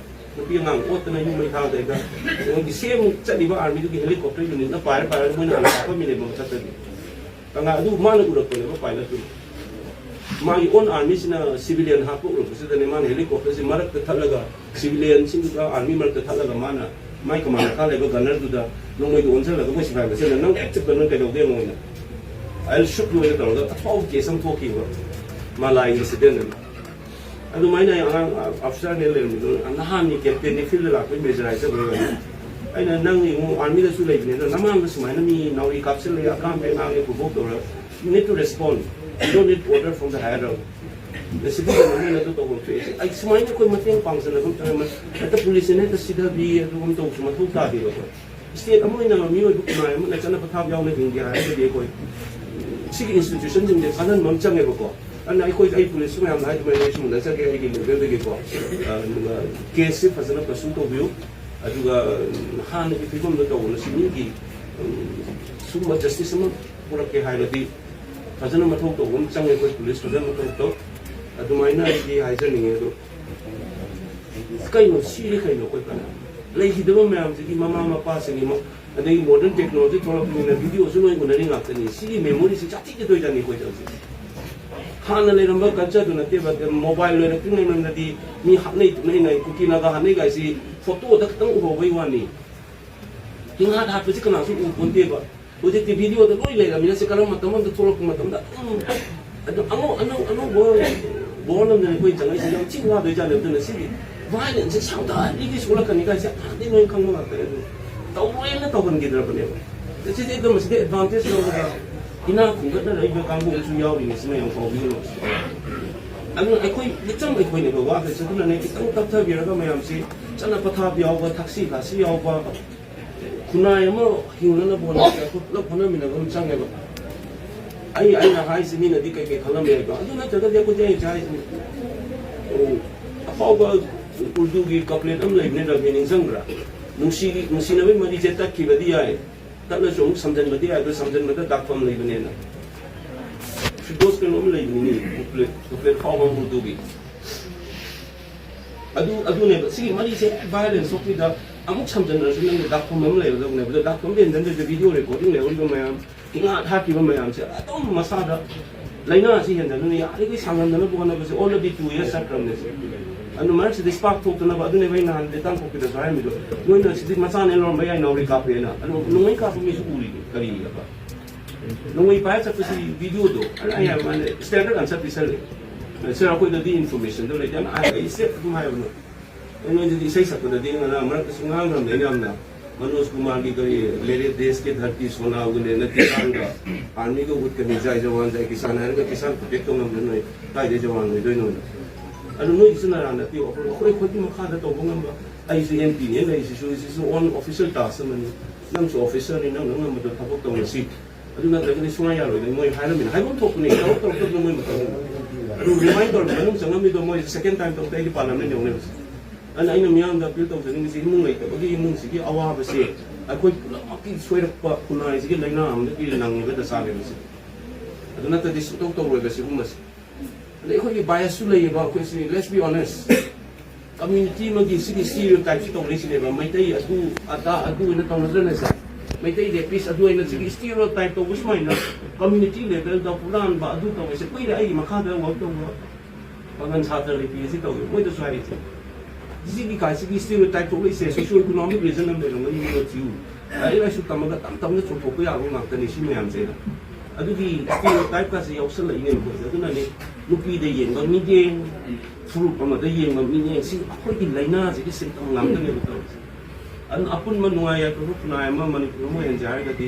ꯅꯨꯄꯤ ꯑꯉꯥꯡ ꯑꯣꯠꯇꯅ ꯌꯨꯝ ꯃꯩ ꯊꯥꯗꯩꯗ, ꯃꯣꯏꯒꯤ ꯁꯦꯝ ꯆꯠꯂꯤꯕ ꯑꯥꯔꯃꯤꯗꯨꯒꯤ ꯍꯦꯂꯤꯀꯣꯞꯇꯔ ꯌꯨꯅꯤꯠꯅ ꯄꯥꯏꯔ ꯄꯥꯏꯔꯒ ꯃꯣꯏꯅ ꯍꯥꯟꯅ ꯍꯥꯠꯄꯝꯃꯤꯅꯦꯕ ꯃꯊꯛꯇꯒꯤ꯫ ꯀꯪꯂꯥ ꯑꯗꯨ ꯃꯥꯅ ꯎꯔꯛꯄꯅꯦꯕ, ꯄꯥꯏꯂꯠꯇꯨꯅ꯫ ꯃꯥꯒꯤ ꯑꯣꯟ ꯑꯥꯔꯃꯤꯁꯤꯅ ꯁꯤꯚꯤꯂꯤꯌꯟ ꯍꯥꯠꯄ ꯎꯔꯛꯄꯁꯤꯗꯅꯦ ꯃꯥꯅ ꯍꯦꯂꯤꯀꯣꯞꯇꯔꯁꯤ ꯃꯔꯛꯇ ꯊꯠꯂꯒ, ꯁꯤꯚꯤꯂꯤꯌꯟꯁꯤꯡꯗꯨꯒ ꯑꯥꯔꯃꯤ ꯃꯔꯛꯇ ꯊꯠꯂꯒ ꯃꯥꯅ ꯃꯥꯏ ꯀꯃꯥꯟ ꯃꯈꯥ ꯂꯩꯕ ꯒꯟꯅꯔꯗꯨꯗ ꯅꯣꯡꯃꯩꯗꯨ ꯑꯣꯟꯁꯤꯜꯂꯒ ꯃꯣꯏ ꯁꯤꯐꯥꯏ ꯃꯁꯦꯜꯅ, "ꯅꯪ ꯑꯦꯛ ꯆꯠꯄ ꯅꯪ ꯀꯩꯗꯧꯒꯦ?" ꯃꯣꯏꯅ "ꯑꯥꯏ ꯋꯤꯜ ꯁꯨꯠ ꯌꯨ" ꯍꯥꯏꯅ ꯇꯧꯔꯒ ꯑꯐꯥꯎꯕ ꯀꯦꯁ ꯑꯃ ꯊꯣꯛꯈꯤꯕ, ꯃꯥꯂꯥꯏꯒꯤ ꯏꯟꯁꯤꯗꯦꯟ ꯑꯃ꯫ ꯑꯗꯨꯃꯥꯏꯅ ꯑꯩ ꯑꯉꯥꯡ ꯑꯐꯁꯔꯅꯦ ꯂꯩꯔꯝꯃꯤꯗꯣ, ꯅꯍꯥꯟꯅꯤ ꯀꯦꯞꯇꯦꯟꯅꯤ, ꯐꯤꯜꯗ ꯂꯥꯛꯄꯒꯤ ꯃꯦꯖꯔꯥꯏꯖ ꯇꯧꯔꯦ꯫ ꯑꯩꯅ, "ꯅꯪ ꯌꯦꯡꯉꯨ, ꯑꯥꯔꯃꯤꯗꯁꯨ ꯂꯩꯕꯅꯤ, ꯑꯗꯣ ꯅꯃꯥꯡꯗ ꯁꯨꯃꯥꯏꯅ ꯃꯤ ꯅꯥꯎꯔꯤ ꯀꯥꯞꯁꯤꯜꯂꯦ, ꯑꯀꯥꯝꯄꯩ ꯉꯥꯡꯉꯦ, ꯄ꯭ꯔꯣꯚꯣꯛ ꯇꯧꯔꯦ꯫ You need to respond. You don't need order from the higher up." ꯁꯤꯗꯤ ꯀꯩꯅꯣ ꯃꯣꯏꯅ ꯑꯗꯨ ꯇꯧꯐꯝ ꯊꯣꯛꯑꯦ꯫ ꯑꯩ ꯁꯨꯃꯥꯏꯅ ꯑꯩꯈꯣꯏ ꯃꯇꯦꯡ ꯄꯥꯡꯖꯅꯕ ꯇꯧꯔꯦ, ꯍꯦꯛꯇ ꯄꯨꯂꯤꯁꯁꯤꯅ ꯍꯦꯛꯇ ꯁꯤꯊꯕꯤ ꯑꯗꯨꯒꯨꯝ ꯇꯧꯕꯁꯨ ꯃꯊꯧ ꯇꯥꯗꯦꯕ꯫ ꯑꯩꯈꯣꯏ ꯁ꯭ꯇꯦꯠ ꯑꯃ ꯑꯣꯏꯅ ꯃꯤꯑꯣꯏꯕ ꯈꯨꯟꯅꯥꯏ ꯑꯃꯅ ꯆꯠꯅ ꯄꯊꯥꯞ ꯌꯥꯎꯅ ꯍꯤꯡꯒꯦ ꯍꯥꯏꯔꯒꯗꯤ ꯑꯩꯈꯣꯏ ꯁꯤꯒꯤ ꯏꯟꯁꯇꯤꯇ꯭ꯌꯨꯁꯟꯁꯤꯡꯁꯦ ꯀꯥꯟꯍꯟꯕ ꯑꯃ ꯆꯪꯉꯦꯕꯀꯣ꯫ ꯑꯗꯨꯅ ꯑꯩꯈꯣꯏ, ꯑꯩ ꯄꯨꯂꯤꯁꯁꯨ ꯃꯌꯥꯝꯅ ꯍꯥꯏꯗꯨꯃꯥꯏꯅ ꯑꯩꯁꯨ ꯎꯅꯖꯒꯦ ꯑꯩꯒꯤ ꯂꯦꯚꯦꯜꯗꯒꯤꯀꯣ꯫ ꯑ, ꯀꯦꯁꯁꯤ ꯐꯖꯅ ꯄꯔꯁꯨ ꯇꯧꯕꯤꯌꯨ꯫ ꯑꯗꯨꯒ ꯍꯥꯟꯅꯒꯤ ꯐꯤꯕꯝꯗ ꯇꯧꯕꯅ ꯁꯤ ꯃꯤꯒꯤ, ꯎꯝ, ꯁꯨꯝꯕ ꯖꯁꯇꯤꯁ ꯑꯃ ꯄꯨꯔꯛꯀꯦ ꯍꯥꯏꯔꯗꯤ ꯐꯖꯅ ꯃꯊꯧ ꯇꯧꯕ ꯑꯃ ꯆꯪꯉꯦ꯫ ꯑꯩꯈꯣꯏ ꯄꯨꯂꯤꯁ ꯐꯖꯅ ꯃꯊꯧ ꯇꯧ꯫ ꯑꯗꯨꯃꯥꯏꯅ ꯑꯩꯗꯤ ꯍꯥꯏꯖꯅꯤꯡꯉꯦ꯫ ꯑꯗꯣ ꯀꯩꯅꯣ ꯁꯤꯗꯤ, ꯀꯩꯅꯣ ꯑꯩꯈꯣꯏ ꯀꯅꯥ ꯂꯩꯈꯤꯗꯕ ꯃꯌꯥꯝꯁꯤꯒꯤ ꯃꯃꯥ ꯃꯄꯥꯁꯤꯡꯒꯤ ꯃ-, ꯑꯗꯒꯤ ꯃꯣꯗꯔꯟ ꯇꯦꯛꯅꯣꯂꯣꯖꯤ ꯊꯣꯛꯂꯛꯄꯅꯤꯅ ꯚꯤꯗꯤꯑꯣꯁꯨ ꯂꯣꯏ ꯎꯅꯔꯤ ꯉꯥꯛꯇꯅꯤ꯫ ꯁꯤꯒꯤ ꯃꯦꯃꯣꯔꯤꯁꯤ ꯁꯥꯊꯤꯅ ꯇꯣꯏꯖꯥꯅꯤ ꯑꯩꯈꯣꯏꯗ ꯍꯧꯖꯤꯛ꯫ ꯍꯥꯟꯅ ꯂꯩꯔꯝꯕ ꯀꯜꯆꯔꯗꯨ ꯅꯠꯇꯦꯕ꯫ ꯃꯣꯕꯥꯏꯜ ꯂꯩꯔꯛꯇ꯭ꯔꯤꯉꯩ ꯃꯅꯨꯡꯗꯗꯤ ꯃꯤ ꯍꯥꯠꯅꯩ ꯇꯨꯞꯅꯩ ꯅꯥꯏ, ꯀꯨꯀꯤ ꯅꯥꯒꯥ ꯍꯥꯠꯅꯩ ꯀꯥꯏꯁꯤ ꯐꯣꯇꯣꯗ ꯈꯛꯇꯪ ꯎꯍꯧꯕꯩ ꯋꯥꯅꯤ꯫ ꯍꯤꯡꯍꯥꯠ ꯍꯥꯠꯄꯁꯤ ꯀꯅꯥꯁꯨ ꯎꯄꯣꯟꯇꯦꯕ꯫ ꯍꯧꯖꯤꯛꯇꯤ ꯚꯤꯗꯤꯑꯣꯗ ꯂꯣꯏ ꯂꯩꯔꯕꯅꯤꯅ ꯁꯤ ꯀꯔꯝꯕ ꯃꯇꯝ ꯑꯃꯗ ꯊꯣꯛꯂꯛꯄ ꯃꯇꯝꯗ ꯑꯗꯨꯝ ꯑꯗꯨ ꯑꯉꯧ-, ꯑꯅꯧ-, ꯑꯅꯧꯕ ꯋꯥꯔꯜ ꯑꯃꯗꯅꯤ ꯑꯩꯈꯣꯏ ꯆꯪꯉꯛꯏꯁꯦ꯫ ꯌꯥꯝ ꯊꯤ ꯋꯥꯗꯣꯏꯖꯥꯠꯅꯤ꯫ ꯑꯗꯨꯅ ꯁꯤꯒꯤ ꯚꯥꯏꯂꯦꯟꯁꯁꯦ ꯁꯥꯡꯊꯍꯟꯕꯤꯒꯤ ꯁꯣꯛꯂꯛꯀꯅꯤ ꯀꯥꯏꯁꯦ ꯍꯥꯟꯅꯗꯤ ꯂꯣꯏ ꯈꯪꯕ ꯉꯥꯛꯇꯅꯦ꯫ ꯑꯗꯨ ꯇꯧꯔꯣꯏꯅ ꯇꯧꯍꯟꯈꯤꯗ꯭ꯔꯕꯅꯦꯕ꯫ ꯁꯤꯗꯤ ꯑꯗꯨꯝ ꯁꯤꯗꯤ ꯑꯦꯗꯚꯥꯟꯇꯦꯖ ꯂꯧꯔꯒ ꯏꯅꯥꯛ ꯈꯨꯟꯒꯠꯅꯔꯛꯏꯕ ꯀꯥꯡꯕꯨ ꯑꯃꯁꯨ ꯌꯥꯎꯔꯤꯅꯦ꯫ ꯁꯤ ꯃꯌꯥꯝ ꯀꯥꯎꯕꯤꯒꯅꯨ꯫ ꯑꯗꯨꯅ ꯑꯩꯈꯣꯏ ꯃꯤꯆꯝ ꯑꯩꯈꯣꯏꯅꯦꯕ ꯋꯥꯗꯣꯏꯁꯦ꯫ ꯑꯗꯨꯅꯅꯦ ꯈꯤꯇꯪ ꯇꯞꯊꯕꯤꯔꯒ ꯃꯌꯥꯝꯁꯤ ꯆꯠꯅ ꯄꯊꯥꯞ ꯌꯥꯎꯕ, ꯊꯛꯁꯤ ꯈꯥꯁꯤ ꯌꯥꯎꯕ, ꯈꯨꯟꯅꯥꯏ ꯑꯃ ꯍꯤꯡꯅꯅꯕ ꯍꯣꯠꯅꯕꯗ ꯑꯩꯈꯣꯏ ꯄꯨꯂꯞ ꯍꯣꯠꯅꯃꯤꯟꯅꯕ ꯑꯃ ꯆꯪꯉꯦꯕ꯫ ꯑꯩ, ꯑꯩꯅ ꯍꯥꯏꯁꯤ ꯃꯤꯅꯗꯤ ꯀꯩꯀꯩ ꯈꯜꯂꯝꯕ ꯌꯥꯏꯀꯣ꯫ ꯑꯗꯨ ꯅꯠꯇ꯭ꯔꯒꯗꯤ ꯑꯩꯈꯣꯏꯗꯤ ꯑꯩ ꯍꯥꯏꯁꯤꯅꯤ꯫ ꯑꯣ, ꯑꯐꯥꯎꯕ ꯎꯔꯗꯨꯒꯤ ꯀꯄ꯭ꯂꯦꯠ ꯑꯃ ꯂꯩꯕꯅꯦ, ꯔꯕꯤ, ꯅꯤꯡꯁꯤꯡꯕ꯭ꯔꯥ? ꯅꯨꯡꯁꯤ-, ꯅꯨꯡꯁꯤꯅꯕꯒꯤ ꯃꯔꯤꯁꯦ ꯇꯠꯈꯤꯕꯗꯤ ꯌꯥꯏ, ꯇꯠꯂꯁꯨ ꯑꯃꯨꯛ ꯁꯝꯖꯟꯕꯗꯤ ꯌꯥꯏ, ꯑꯗꯣ ꯁꯝꯖꯟꯕꯗ ꯗꯥꯛꯐꯝ ꯂꯩꯕꯅꯦꯅ꯫ ꯐꯤꯔꯗꯣꯁ ꯀꯩꯅꯣꯝ ꯂꯩꯕꯅꯤꯅꯦ, ꯀꯄ꯭ꯂꯦꯠ, ꯀꯄ꯭ꯂꯦꯠ ꯑꯐꯥꯎꯕ ꯎꯔꯗꯨꯒꯤ꯫ ꯑꯗꯨ, ꯑꯗꯨꯅꯦꯕ꯫ ꯁꯤꯒꯤ ꯃꯔꯤꯁꯦ ꯍꯦꯛ ꯚꯥꯏꯂꯦꯟꯁ ꯊꯣꯛꯄꯤꯗ ꯑꯃꯨꯛ ꯁꯝꯖꯟꯅꯔꯁꯨ ꯅꯪꯒꯤ ꯗꯥꯛꯐꯝ ꯑꯃ ꯂꯩꯔꯗꯧꯅꯦꯕ꯫ ꯑꯗꯣ ꯗꯥꯛꯐꯝ ꯂꯩꯔꯝꯗꯅ ꯚꯤꯗꯤꯑꯣ ꯔꯦꯀꯣꯔꯗꯤꯡ ꯂꯩꯍꯧꯔꯤꯕ ꯃꯌꯥꯝ, ꯍꯤꯡꯍꯥꯠ ꯍꯥꯠꯈꯤꯕ ꯃꯌꯥꯝꯁꯦ ꯑꯗꯨꯝ ꯃꯁꯥꯗ ꯂꯥꯏꯅꯥ ꯑꯁꯤ ꯍꯦꯟꯗꯅꯕ ꯌꯥꯔꯤꯈꯩ ꯁꯥꯡꯍꯟꯗꯅꯕ ꯍꯣꯠꯅꯕꯁꯦ already two years ꯆꯠꯈ꯭ꯔꯕꯅꯦ꯫ ꯑꯗꯨ ꯃꯔꯛꯁꯤꯗ ꯁ꯭ꯄꯥꯔꯛ ꯊꯣꯛꯇꯅꯕ, ꯑꯗꯨꯅꯦꯕ ꯑꯩꯅ ꯅꯍꯥꯟ ꯂꯤꯇꯥꯟ ꯊꯣꯛꯄꯤꯗꯁꯨ ꯍꯥꯏꯔꯝꯃꯤꯗꯣ꯫ ꯃꯣꯏꯅ ꯁꯤꯗꯤ ꯃꯆꯥꯅꯦ ꯂꯧꯔꯝꯕ ꯌꯥꯏ, ꯅꯥꯎꯔꯤ ꯀꯥꯞꯄꯦꯅ꯫ ꯑꯗꯨ ꯅꯣꯡꯃꯩ ꯀꯥꯞꯄ ꯃꯤꯁꯨ ꯎꯔꯤꯅꯤ, ꯀꯔꯤꯑꯕ? ꯅꯣꯡꯃꯩ ꯄꯥꯏꯔ ꯆꯠꯄꯁꯤ ꯚꯤꯗꯤꯑꯣꯗꯣ, ꯑꯩꯅ ꯍꯥꯏꯕ ꯋꯥꯅꯦ, ꯁ꯭ꯇꯦꯟꯗꯔꯗ ꯑꯟꯁꯔ ꯄꯤꯁꯜꯂꯦ꯫ ꯁꯥꯔ, ꯑꯩꯈꯣꯏꯗꯗꯤ ꯏꯟꯐꯣꯔꯃꯦꯁꯟꯗꯣ ꯂꯩꯇꯦ꯫ ꯑꯩꯅ ꯍꯥꯏ-, ꯑꯩ ꯁ꯭ꯇꯦꯞ ꯑꯗꯨꯝ ꯍꯥꯏꯕꯅꯣ꯫ ꯑꯩꯉꯣꯟꯗꯗꯤ ꯏꯁꯩ ꯁꯛꯄꯗꯗꯤ ꯉꯔꯥꯡ ꯃꯔꯛꯇꯁꯨ ꯉꯥꯡꯈ꯭ꯔꯕꯅꯦ ꯑꯩꯅ ꯌꯥꯝꯅ꯫ ꯃꯅꯣꯖ ꯀꯨꯃꯥꯔꯒꯤ ꯀꯔꯤ "ꯃꯦꯔꯦ ꯗꯦꯁ ꯀꯤ ꯙꯔꯇꯤ ꯁꯣꯅꯥ ꯎꯒꯂꯦ ꯅ ꯀꯤꯁꯥꯟꯒ ꯑꯥꯔꯃꯤꯒ ꯎꯠꯀꯅꯤ, ꯖꯥꯏ ꯖꯋꯥꯟ ꯖꯥꯏ ꯀꯤꯁꯥꯟ" ꯍꯥꯏꯔꯒ ꯀꯤꯁꯥꯟ ꯄ꯭ꯔꯣꯇꯦꯛ ꯇꯧꯅꯕꯗ ꯅꯣꯏ ꯀꯥꯏꯗꯩ ꯖꯋꯥꯟ ꯑꯣꯏꯗꯣꯏꯅꯣꯅ꯫ ꯑꯗꯨ ꯅꯣꯏꯒꯤꯁꯨ ꯅꯔꯥ ꯅꯠꯇꯦ, ꯑꯩꯈꯣꯏ, ꯑꯩꯈꯣꯏ ꯈꯨꯠꯀꯤ ꯃꯈꯥꯗ ꯇꯧꯕ ꯉꯝꯕ꯫ ꯑꯩꯁꯨ ꯑꯦꯝ ꯄꯤꯅꯦ ꯂꯩꯔꯤꯁꯤꯁꯨ, ꯁꯤꯁꯨ ꯑꯣꯟ ꯑꯣꯐꯤꯁꯤꯌꯦꯜ ꯇꯥꯁꯛ ꯑꯃꯅꯤ꯫ ꯅꯪꯁꯨ ꯑꯣꯐꯤꯁꯔꯅꯤ, ꯅꯪꯅ ꯉꯝꯕꯗꯣ ꯊꯕꯛ ꯇꯧꯔꯁꯤ꯫ ꯑꯗꯨ ꯅꯠꯇ꯭ꯔꯒꯗꯤ ꯁꯨꯡꯌꯥ ꯌꯥꯔꯣꯏꯗ꯫ ꯃꯣꯏ ꯍꯥꯏꯔꯝꯃꯤꯅ ꯍꯥꯏꯐꯝ ꯊꯣꯛꯄꯅꯤ, ꯇꯧꯔꯛ ꯇꯧꯔꯛꯇꯕꯅ ꯃꯣꯏ ꯃꯇꯝ꯫ ꯔꯤꯃꯥꯏꯟ ꯇꯧꯔꯕ ꯃꯅꯨꯡ ꯆꯪꯉꯝꯃꯤꯗꯣ ꯃꯣꯏ ꯁꯦꯀꯦꯟ ꯇꯥꯏꯝ ꯇꯧꯕꯗ ꯑꯩꯗꯤ ꯄꯥꯔꯂꯤꯌꯥꯃꯦꯟ ꯌꯧꯅꯦꯕ꯫ ꯑꯗꯨꯅ ꯑꯩꯅ ꯃꯤꯌꯥꯝꯗ ꯑꯄꯤꯜ ꯇꯧꯖꯅꯤꯡꯉꯤꯁꯤ, ꯏꯃꯨꯡ ꯂꯩꯇꯕꯒꯤ ꯏꯃꯨꯡꯁꯤꯒꯤ ꯑꯋꯥꯕꯁꯦ ꯑꯩꯈꯣꯏ ꯄꯨꯝꯅꯃꯛꯀꯤ ꯁꯣꯏꯔꯛꯄ ꯈꯨꯟꯅꯥꯏꯁꯤꯒꯤ ꯂꯥꯏꯅꯥ ꯑꯃꯗꯒꯤ ꯅꯪꯉꯤꯕ ꯗꯁꯥꯅꯦꯕ ꯁꯤ꯫ ꯑꯗꯨ ꯅꯠꯇ꯭ꯔꯗꯤ ꯁꯨꯡꯇꯧ ꯇꯧꯔꯣꯏꯕ ꯁꯤꯒꯨꯝꯕꯁꯦ꯫ ꯑꯗꯩ ꯑꯩꯈꯣꯏꯒꯤ ꯕꯥꯏꯁꯁꯨ ꯂꯩꯌꯦꯕ ꯑꯩꯈꯣꯏꯁꯤ, let's be honest꯫ ꯀꯝꯃ꯭ꯌꯨꯅꯤꯇꯤ ꯑꯃꯒꯤ ꯁꯤꯒꯤ ꯁ꯭ꯇꯤꯔꯤꯑꯣ ꯇꯥꯏꯞꯁꯤ ꯇꯧꯅꯩꯁꯤꯅꯦꯕ꯫ ꯃꯩꯇꯩ ꯑꯗꯨ ꯑꯗꯥ ꯑꯗꯨ ꯑꯣꯏꯅ ꯇꯧꯅꯗ꯭ꯔꯅꯦ ꯁꯥꯔ? ꯃꯩꯇꯩ ꯔꯦꯄꯤꯁ ꯑꯗꯨ ꯑꯣꯏꯅ ꯁꯤꯒꯤ ꯁ꯭ꯇꯤꯔꯤꯑꯣ ꯇꯥꯏꯞ ꯇꯧꯕ ꯁꯨꯃꯥꯏꯅ ꯀꯝꯃ꯭ꯌꯨꯅꯤꯇꯤ ꯂꯦꯚꯦꯜꯗ ꯍꯨꯔꯥꯟꯕ ꯑꯗꯨ ꯇꯧꯔꯤꯁꯦ ꯀꯨꯏꯔꯦ꯫ ꯑꯩꯒꯤ ꯃꯈꯥꯗ ꯋꯥꯔꯛ ꯇꯧꯕ ꯄꯥꯡꯒꯜ ꯁꯥꯇ꯭ꯔ ꯂꯤꯄꯤ ꯑꯁꯤ ꯇꯧꯏ, ꯃꯣꯏꯗꯁꯨ ꯍꯥꯏꯔꯤꯁꯦ꯫ ꯁꯤꯒꯤ ꯀꯥꯏꯁꯤꯒꯤ ꯁ꯭ꯇꯤꯔꯤꯑꯣ ꯇꯥꯏꯞ ꯊꯣꯛꯂꯛꯏꯁꯦ ꯁꯣꯁꯤꯑꯣ ꯏꯀꯣꯅꯣꯃꯤꯛ ꯔꯤꯖꯟ ꯑꯃ ꯂꯩꯔꯝꯒꯅꯤ, ꯃꯗꯨ ꯊꯤꯌꯨ꯫ ꯂꯥꯏꯔꯤꯛ ꯂꯥꯏꯁꯨ ꯇꯝꯃꯒ ꯇꯞ ꯇꯞꯅ ꯆꯨꯝꯊꯣꯛꯄ ꯌꯥꯕ ꯉꯥꯛꯇꯅꯤ ꯁꯤ ꯃꯌꯥꯝꯁꯦ꯫ ꯑꯗꯨꯒꯤ ꯁ꯭ꯇꯤꯔꯤꯑꯣ ꯇꯥꯏꯞꯀꯁꯦ ꯌꯥꯎꯁꯜꯂꯛꯏꯅꯦ ꯃꯈꯣꯏꯁꯦ꯫ ꯑꯗꯨꯅꯅꯦ ꯅꯨꯄꯤꯗ ꯌꯦꯡꯕ ꯃꯤꯠꯌꯦꯡ, ꯐꯨꯔꯨꯞ ꯑꯃꯗ ꯌꯦꯡꯕ ꯃꯤꯠꯌꯦꯡ, ꯁꯤ ꯑꯩꯈꯣꯏꯒꯤ ꯂꯥꯏꯅꯥꯁꯤꯒꯤ ꯁꯤꯝꯇꯝ ꯉꯥꯛꯇꯅꯦꯕ ꯇꯧꯔꯤꯁꯦ꯫ ꯑꯗꯨꯅ ꯑꯄꯨꯟꯕ ꯅꯨꯡꯉꯥꯏ ꯌꯥꯏꯐꯕ ꯈꯨꯟꯅꯥꯏ ꯑꯃ ꯃꯅꯤꯄꯨꯔ ꯑꯃ ꯑꯣꯏꯍꯟꯁꯦ ꯍꯥꯏꯔꯒꯗꯤ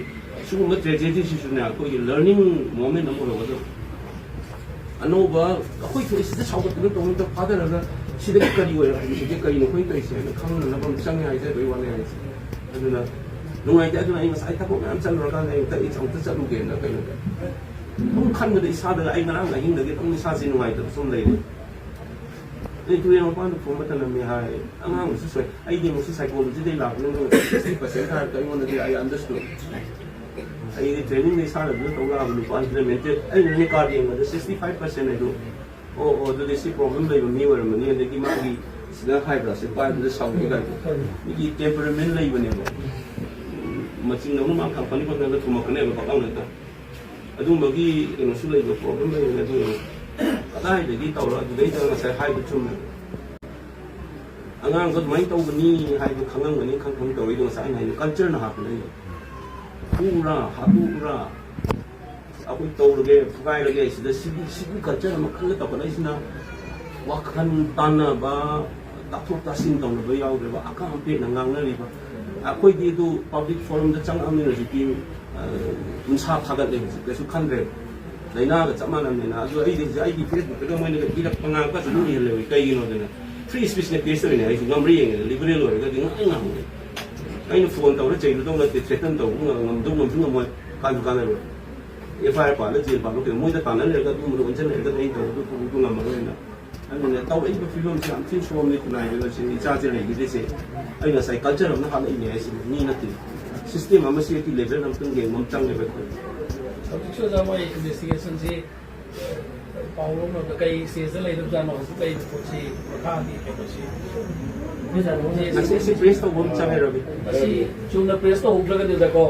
ꯁꯤꯒꯨꯝꯕ ꯇ꯭ꯔꯦꯖꯦꯗꯤꯁꯤꯁꯨꯅꯦ ꯑꯩꯈꯣꯏꯒꯤ ꯂꯔꯅꯤꯡ ꯃꯣꯃꯦꯟ ꯑꯃ ꯑꯣꯏꯍꯧꯒꯗꯕ꯫ ꯑꯅꯧꯕ ꯑꯩꯈꯣꯏ ꯊꯣꯛꯏꯁꯤꯗ ꯁꯥꯎꯒꯠꯇꯅ ꯇꯧꯅꯤꯡꯗ ꯐꯥꯊꯔꯒ ꯁꯤꯗꯒꯤ ꯀꯔꯤ ꯑꯣꯏꯔꯛꯏ, ꯁꯤꯗꯤ ꯀꯔꯤꯅꯣ ꯑꯩꯈꯣꯏꯅ ꯇꯧꯔꯤꯁꯦ ꯍꯥꯏꯅ ꯈꯪꯅꯅꯕ ꯑꯃ ꯆꯪꯉꯦ ꯍꯥꯏꯖꯕꯒꯤ ꯋꯥꯅꯤ ꯍꯥꯏꯁꯦ꯫ ꯑꯗꯨꯅ ꯅꯨꯡꯉꯥꯏꯇꯦ꯫ ꯑꯗꯨꯅ ꯑꯩ ꯉꯁꯥꯏ ꯊꯕꯛ ꯃꯌꯥꯝ ꯆꯠꯂꯨꯔꯀꯥꯟꯗ ꯑꯩ ꯑꯃꯨꯛꯇ, ꯑꯩ ꯑꯃꯨꯛꯇ ꯆꯠꯂꯨꯒꯦꯅ ꯀꯩꯅꯣꯗ ꯑꯗꯨꯝ ꯈꯟꯕꯗ ꯏꯁꯥꯗ ꯑꯩ ꯉꯔꯥꯡ ꯑꯍꯤꯡꯗꯒꯤ ꯑꯗꯨꯝ ꯏꯁꯥꯁꯦ ꯅꯨꯡꯉꯥꯏꯇꯕ ꯁꯨꯝ ꯂꯩꯔꯦ꯫ ꯑꯗꯩ ꯇꯨꯔꯦꯜ ꯃꯄꯥꯟꯗ ꯐꯣꯝ ꯑꯃ ꯊꯅꯝꯃꯦ ꯍꯥꯏ, ꯑꯉꯥꯡꯗꯨꯁꯨ ꯁꯣꯏ꯫ ꯑꯩꯗꯤ ꯑꯃꯨꯛꯁꯨ ꯁꯥꯏꯀꯣꯂꯣꯖꯤꯗꯩ ꯂꯥꯛꯄꯅꯤꯅ ꯁꯤꯛꯁꯇꯤ ꯄꯥꯔꯁꯦꯟ ꯊꯥꯔꯛꯇ ꯑꯩꯉꯣꯟꯗꯗꯤ ꯑꯩ ꯑꯟꯗꯔꯁ꯭ꯇꯨꯠ꯫ ꯑꯩꯗꯤ ꯇ꯭ꯔꯦꯅꯤꯡꯗ ꯏꯁꯥꯅ ꯑꯗꯨꯝ ꯇꯧ ꯂꯥꯛꯑꯕ ꯅꯨꯄꯥ ꯏꯝꯄ꯭ꯂꯤꯃꯦꯟꯇꯦꯠ꯫ ꯑꯩꯅ ꯅꯣꯏ ꯀꯥꯔꯗ ꯌꯦꯡꯕꯗ ꯁꯤꯛꯁꯇꯤ ꯐꯥꯏꯚ ꯄꯥꯔꯁꯦꯟ ꯍꯥꯏꯗꯣ, ꯑꯣ, ꯑꯣ, ꯑꯗꯨꯗꯤ ꯁꯤ ꯄ꯭ꯔꯣꯕ꯭ꯂꯦꯝ ꯂꯩꯕ ꯃꯤ ꯑꯣꯏꯔꯝꯃꯅꯤ, ꯑꯗꯒꯤ ꯃꯥꯒꯤ ꯁꯤꯗ ꯍꯥꯏꯕ꯭ꯔꯥ, ꯁꯤ ꯄꯥꯏꯕꯗ ꯁꯥꯎꯒꯦ ꯀꯥꯏꯗꯣ꯫ ꯃꯤꯒꯤ ꯇꯦꯝꯄꯔꯃꯦꯟ ꯂꯩꯕꯅꯦꯕ꯫ ꯃꯆꯤꯟꯗꯧꯅ ꯃꯥ ꯈꯪ ꯐꯅꯤ ꯐꯪꯗꯅ ꯊꯨꯝꯃꯛꯀꯅꯦꯕ ꯄꯥꯛꯂꯥꯎ ꯅꯠꯇ꯫ ꯑꯗꯨꯝꯕꯒꯤ ꯀꯩꯅꯣꯁꯨ ꯂꯩꯕ, ꯄ꯭ꯔꯣꯕ꯭ꯂꯦꯝ ꯂꯩꯕꯅꯦ꯫ ꯑꯗꯨ ꯀꯗꯥꯏꯗꯒꯤ ꯇꯧꯔ ꯑꯗꯨꯗꯩꯗ ꯉꯁꯥꯏ ꯍꯥꯏꯕ ꯆꯨꯝꯃꯦ꯫ ꯑꯉꯥꯡꯗꯣ ꯑꯗꯨꯃꯥꯏꯅ ꯇꯧꯕꯅꯤ ꯍꯥꯏꯕ ꯈꯪꯉꯝꯒꯅꯤ, ꯈꯪ ꯈꯪ ꯇꯧꯔꯤꯗꯣ ꯉꯁꯥꯏ ꯑꯩꯅ ꯍꯥꯏꯗꯣ ꯀꯜꯆꯔꯅ ꯍꯥꯞꯄꯅꯦ꯫ ꯐꯨꯔꯥ, ꯍꯥꯠꯇꯣꯛꯎꯔꯥ, ꯑꯩꯈꯣꯏ ꯇꯧꯔꯒꯦ, ꯐꯨꯒꯥꯏꯔꯒꯦ, ꯁꯤꯗ ꯁꯤꯒꯤ, ꯁꯤꯒꯤ ꯀꯜꯆꯔ ꯑꯃ ꯈꯜꯂ ꯇꯧꯈꯠꯂꯛꯏꯁꯤꯅ ꯋꯥꯈꯜ ꯇꯥꯟꯅꯕ, ꯇꯥꯊꯣꯛ ꯇꯥꯁꯤꯟ ꯇꯧꯅꯕ ꯌꯥꯎꯗ꯭ꯔꯦꯕ, ꯑꯀꯥꯝ ꯑꯄꯦꯠꯅ ꯉꯥꯡꯅꯔꯤꯕ꯫ ꯑꯩꯈꯣꯏꯗꯤ ꯑꯗꯨ ꯄꯕ꯭ꯂꯤꯛ ꯐꯣꯔꯝꯗ ꯆꯪꯉꯛꯑꯕꯅꯤꯅ ꯍꯧꯖꯤꯛꯇꯤ, ꯑ, ꯎꯟꯁꯥ ꯊꯥꯒꯠꯂꯦ ꯍꯧꯖꯤꯛ, ꯀꯩꯁꯨ ꯈꯟꯗ꯭ꯔꯦꯕ꯫ ꯂꯥꯏꯅꯥꯒ ꯆꯞ ꯃꯥꯟꯅꯕꯅꯤꯅ꯫ ꯑꯗꯨ ꯑꯩꯗꯤ ꯍꯧꯖꯤꯛ ꯑꯩꯒꯤ ꯐꯦꯁꯕꯨꯛꯇꯒ ꯃꯣꯏꯅꯒ ꯏꯔꯛꯄ ꯉꯥꯡꯉꯛꯄꯁꯨ ꯑꯗꯨꯝ ꯏꯍꯜꯂꯦꯕ꯫ ꯀꯩꯒꯤꯅꯣꯗꯅ ꯐ꯭ꯔꯤ ꯁ꯭ꯄꯤꯆꯅ ꯀꯦꯁ ꯇꯧꯔꯤꯅꯦ꯫ ꯑꯩꯁꯨ ꯉꯝꯕ꯭ꯔꯥ ꯌꯦꯡꯉꯦ, ꯂꯤꯕꯔꯦꯜ ꯑꯣꯏꯔꯒꯗꯤ ꯉꯥꯡ ꯉꯥꯡꯉꯦ꯫ ꯑꯩꯅ ꯐꯣꯟ ꯇꯧꯔ ꯆꯩꯔꯨꯗꯧ ꯅꯠꯇꯦ, ꯊ꯭ꯔꯦꯇꯟ ꯇꯧꯕ ꯉꯝ-, ꯉꯝꯗꯧ ꯉꯝꯁꯨ ꯉꯝꯃꯣꯏ, ꯀꯥꯟꯁꯨ ꯀꯥꯟꯅꯔꯣꯏ꯫ ꯑꯦꯐ ꯑꯥꯏ ꯑꯥꯔ ꯄꯥꯜꯂ ꯖꯦꯜ ꯄꯥꯜꯂ ꯀꯩꯅꯣ, ꯃꯣꯏꯗ ꯇꯥꯟꯅ ꯂꯩꯔꯒ ꯑꯗꯨꯒꯨꯝꯕꯗ ꯑꯣꯟꯁꯤꯜꯂꯦ ꯍꯥꯏꯔꯒ ꯑꯩ ꯇꯧꯕꯗꯨ ꯇꯧꯕꯗꯨ ꯉꯝꯃꯔꯣꯏꯅ꯫ ꯑꯗꯨꯅ ꯇꯧꯔꯛꯏꯕ ꯐꯤꯕꯝꯁꯤ ꯌꯥꯝ ꯊꯤꯅ ꯁꯣꯝꯅꯤ ꯈꯨꯟꯅꯥꯏꯗ ꯉꯁꯤ ꯏꯆꯥꯁꯦ ꯂꯩꯈꯤꯗ꯭ꯔꯤꯁꯦ꯫ ꯑꯩ ꯉꯁꯥꯏ ꯀꯜꯆꯔ ꯑꯃꯅ ꯍꯥꯠꯂꯛꯏꯅꯦ ꯍꯥꯏꯁꯤꯅꯤ, ꯃꯤ ꯅꯠꯇꯦ꯫ ꯁꯤꯁꯇꯦꯝ ꯑꯃꯁꯤꯒꯤ ꯂꯦꯚꯦꯜ ꯑꯃꯇꯪ ꯌꯦꯡꯕ ꯑꯃ ꯆꯪꯉꯦꯕ ꯑꯩꯈꯣꯏ꯫ ꯍꯧꯖꯤꯛꯁꯨ ꯑꯣꯖꯥ ꯃꯣꯏ ꯏꯟꯚꯦꯁꯇꯤꯒꯦꯁꯟꯁꯤ ꯄꯥꯎ ꯂꯧꯅꯕꯗ ꯀꯩ ꯁ꯭ꯇꯦꯖꯇ ꯂꯩꯔꯕꯖꯥꯠꯅꯣ, ꯍꯧꯖꯤꯛ ꯂꯩꯔꯤꯕ ꯄꯣꯠꯁꯤ ꯃꯈꯥꯒꯤ ꯀꯩꯅꯣꯁꯤ? ꯉꯁꯤ ꯁꯤ ꯄ꯭ꯔꯦꯁ ꯇꯧꯕ ꯑꯃ ꯆꯪꯉꯦ ꯔꯕꯤ꯫ ꯃꯁꯤ ꯆꯨꯝꯅ ꯄ꯭ꯔꯦꯁ ꯇꯧꯍꯧꯗ꯭ꯔꯒꯗꯤꯗꯀꯣ,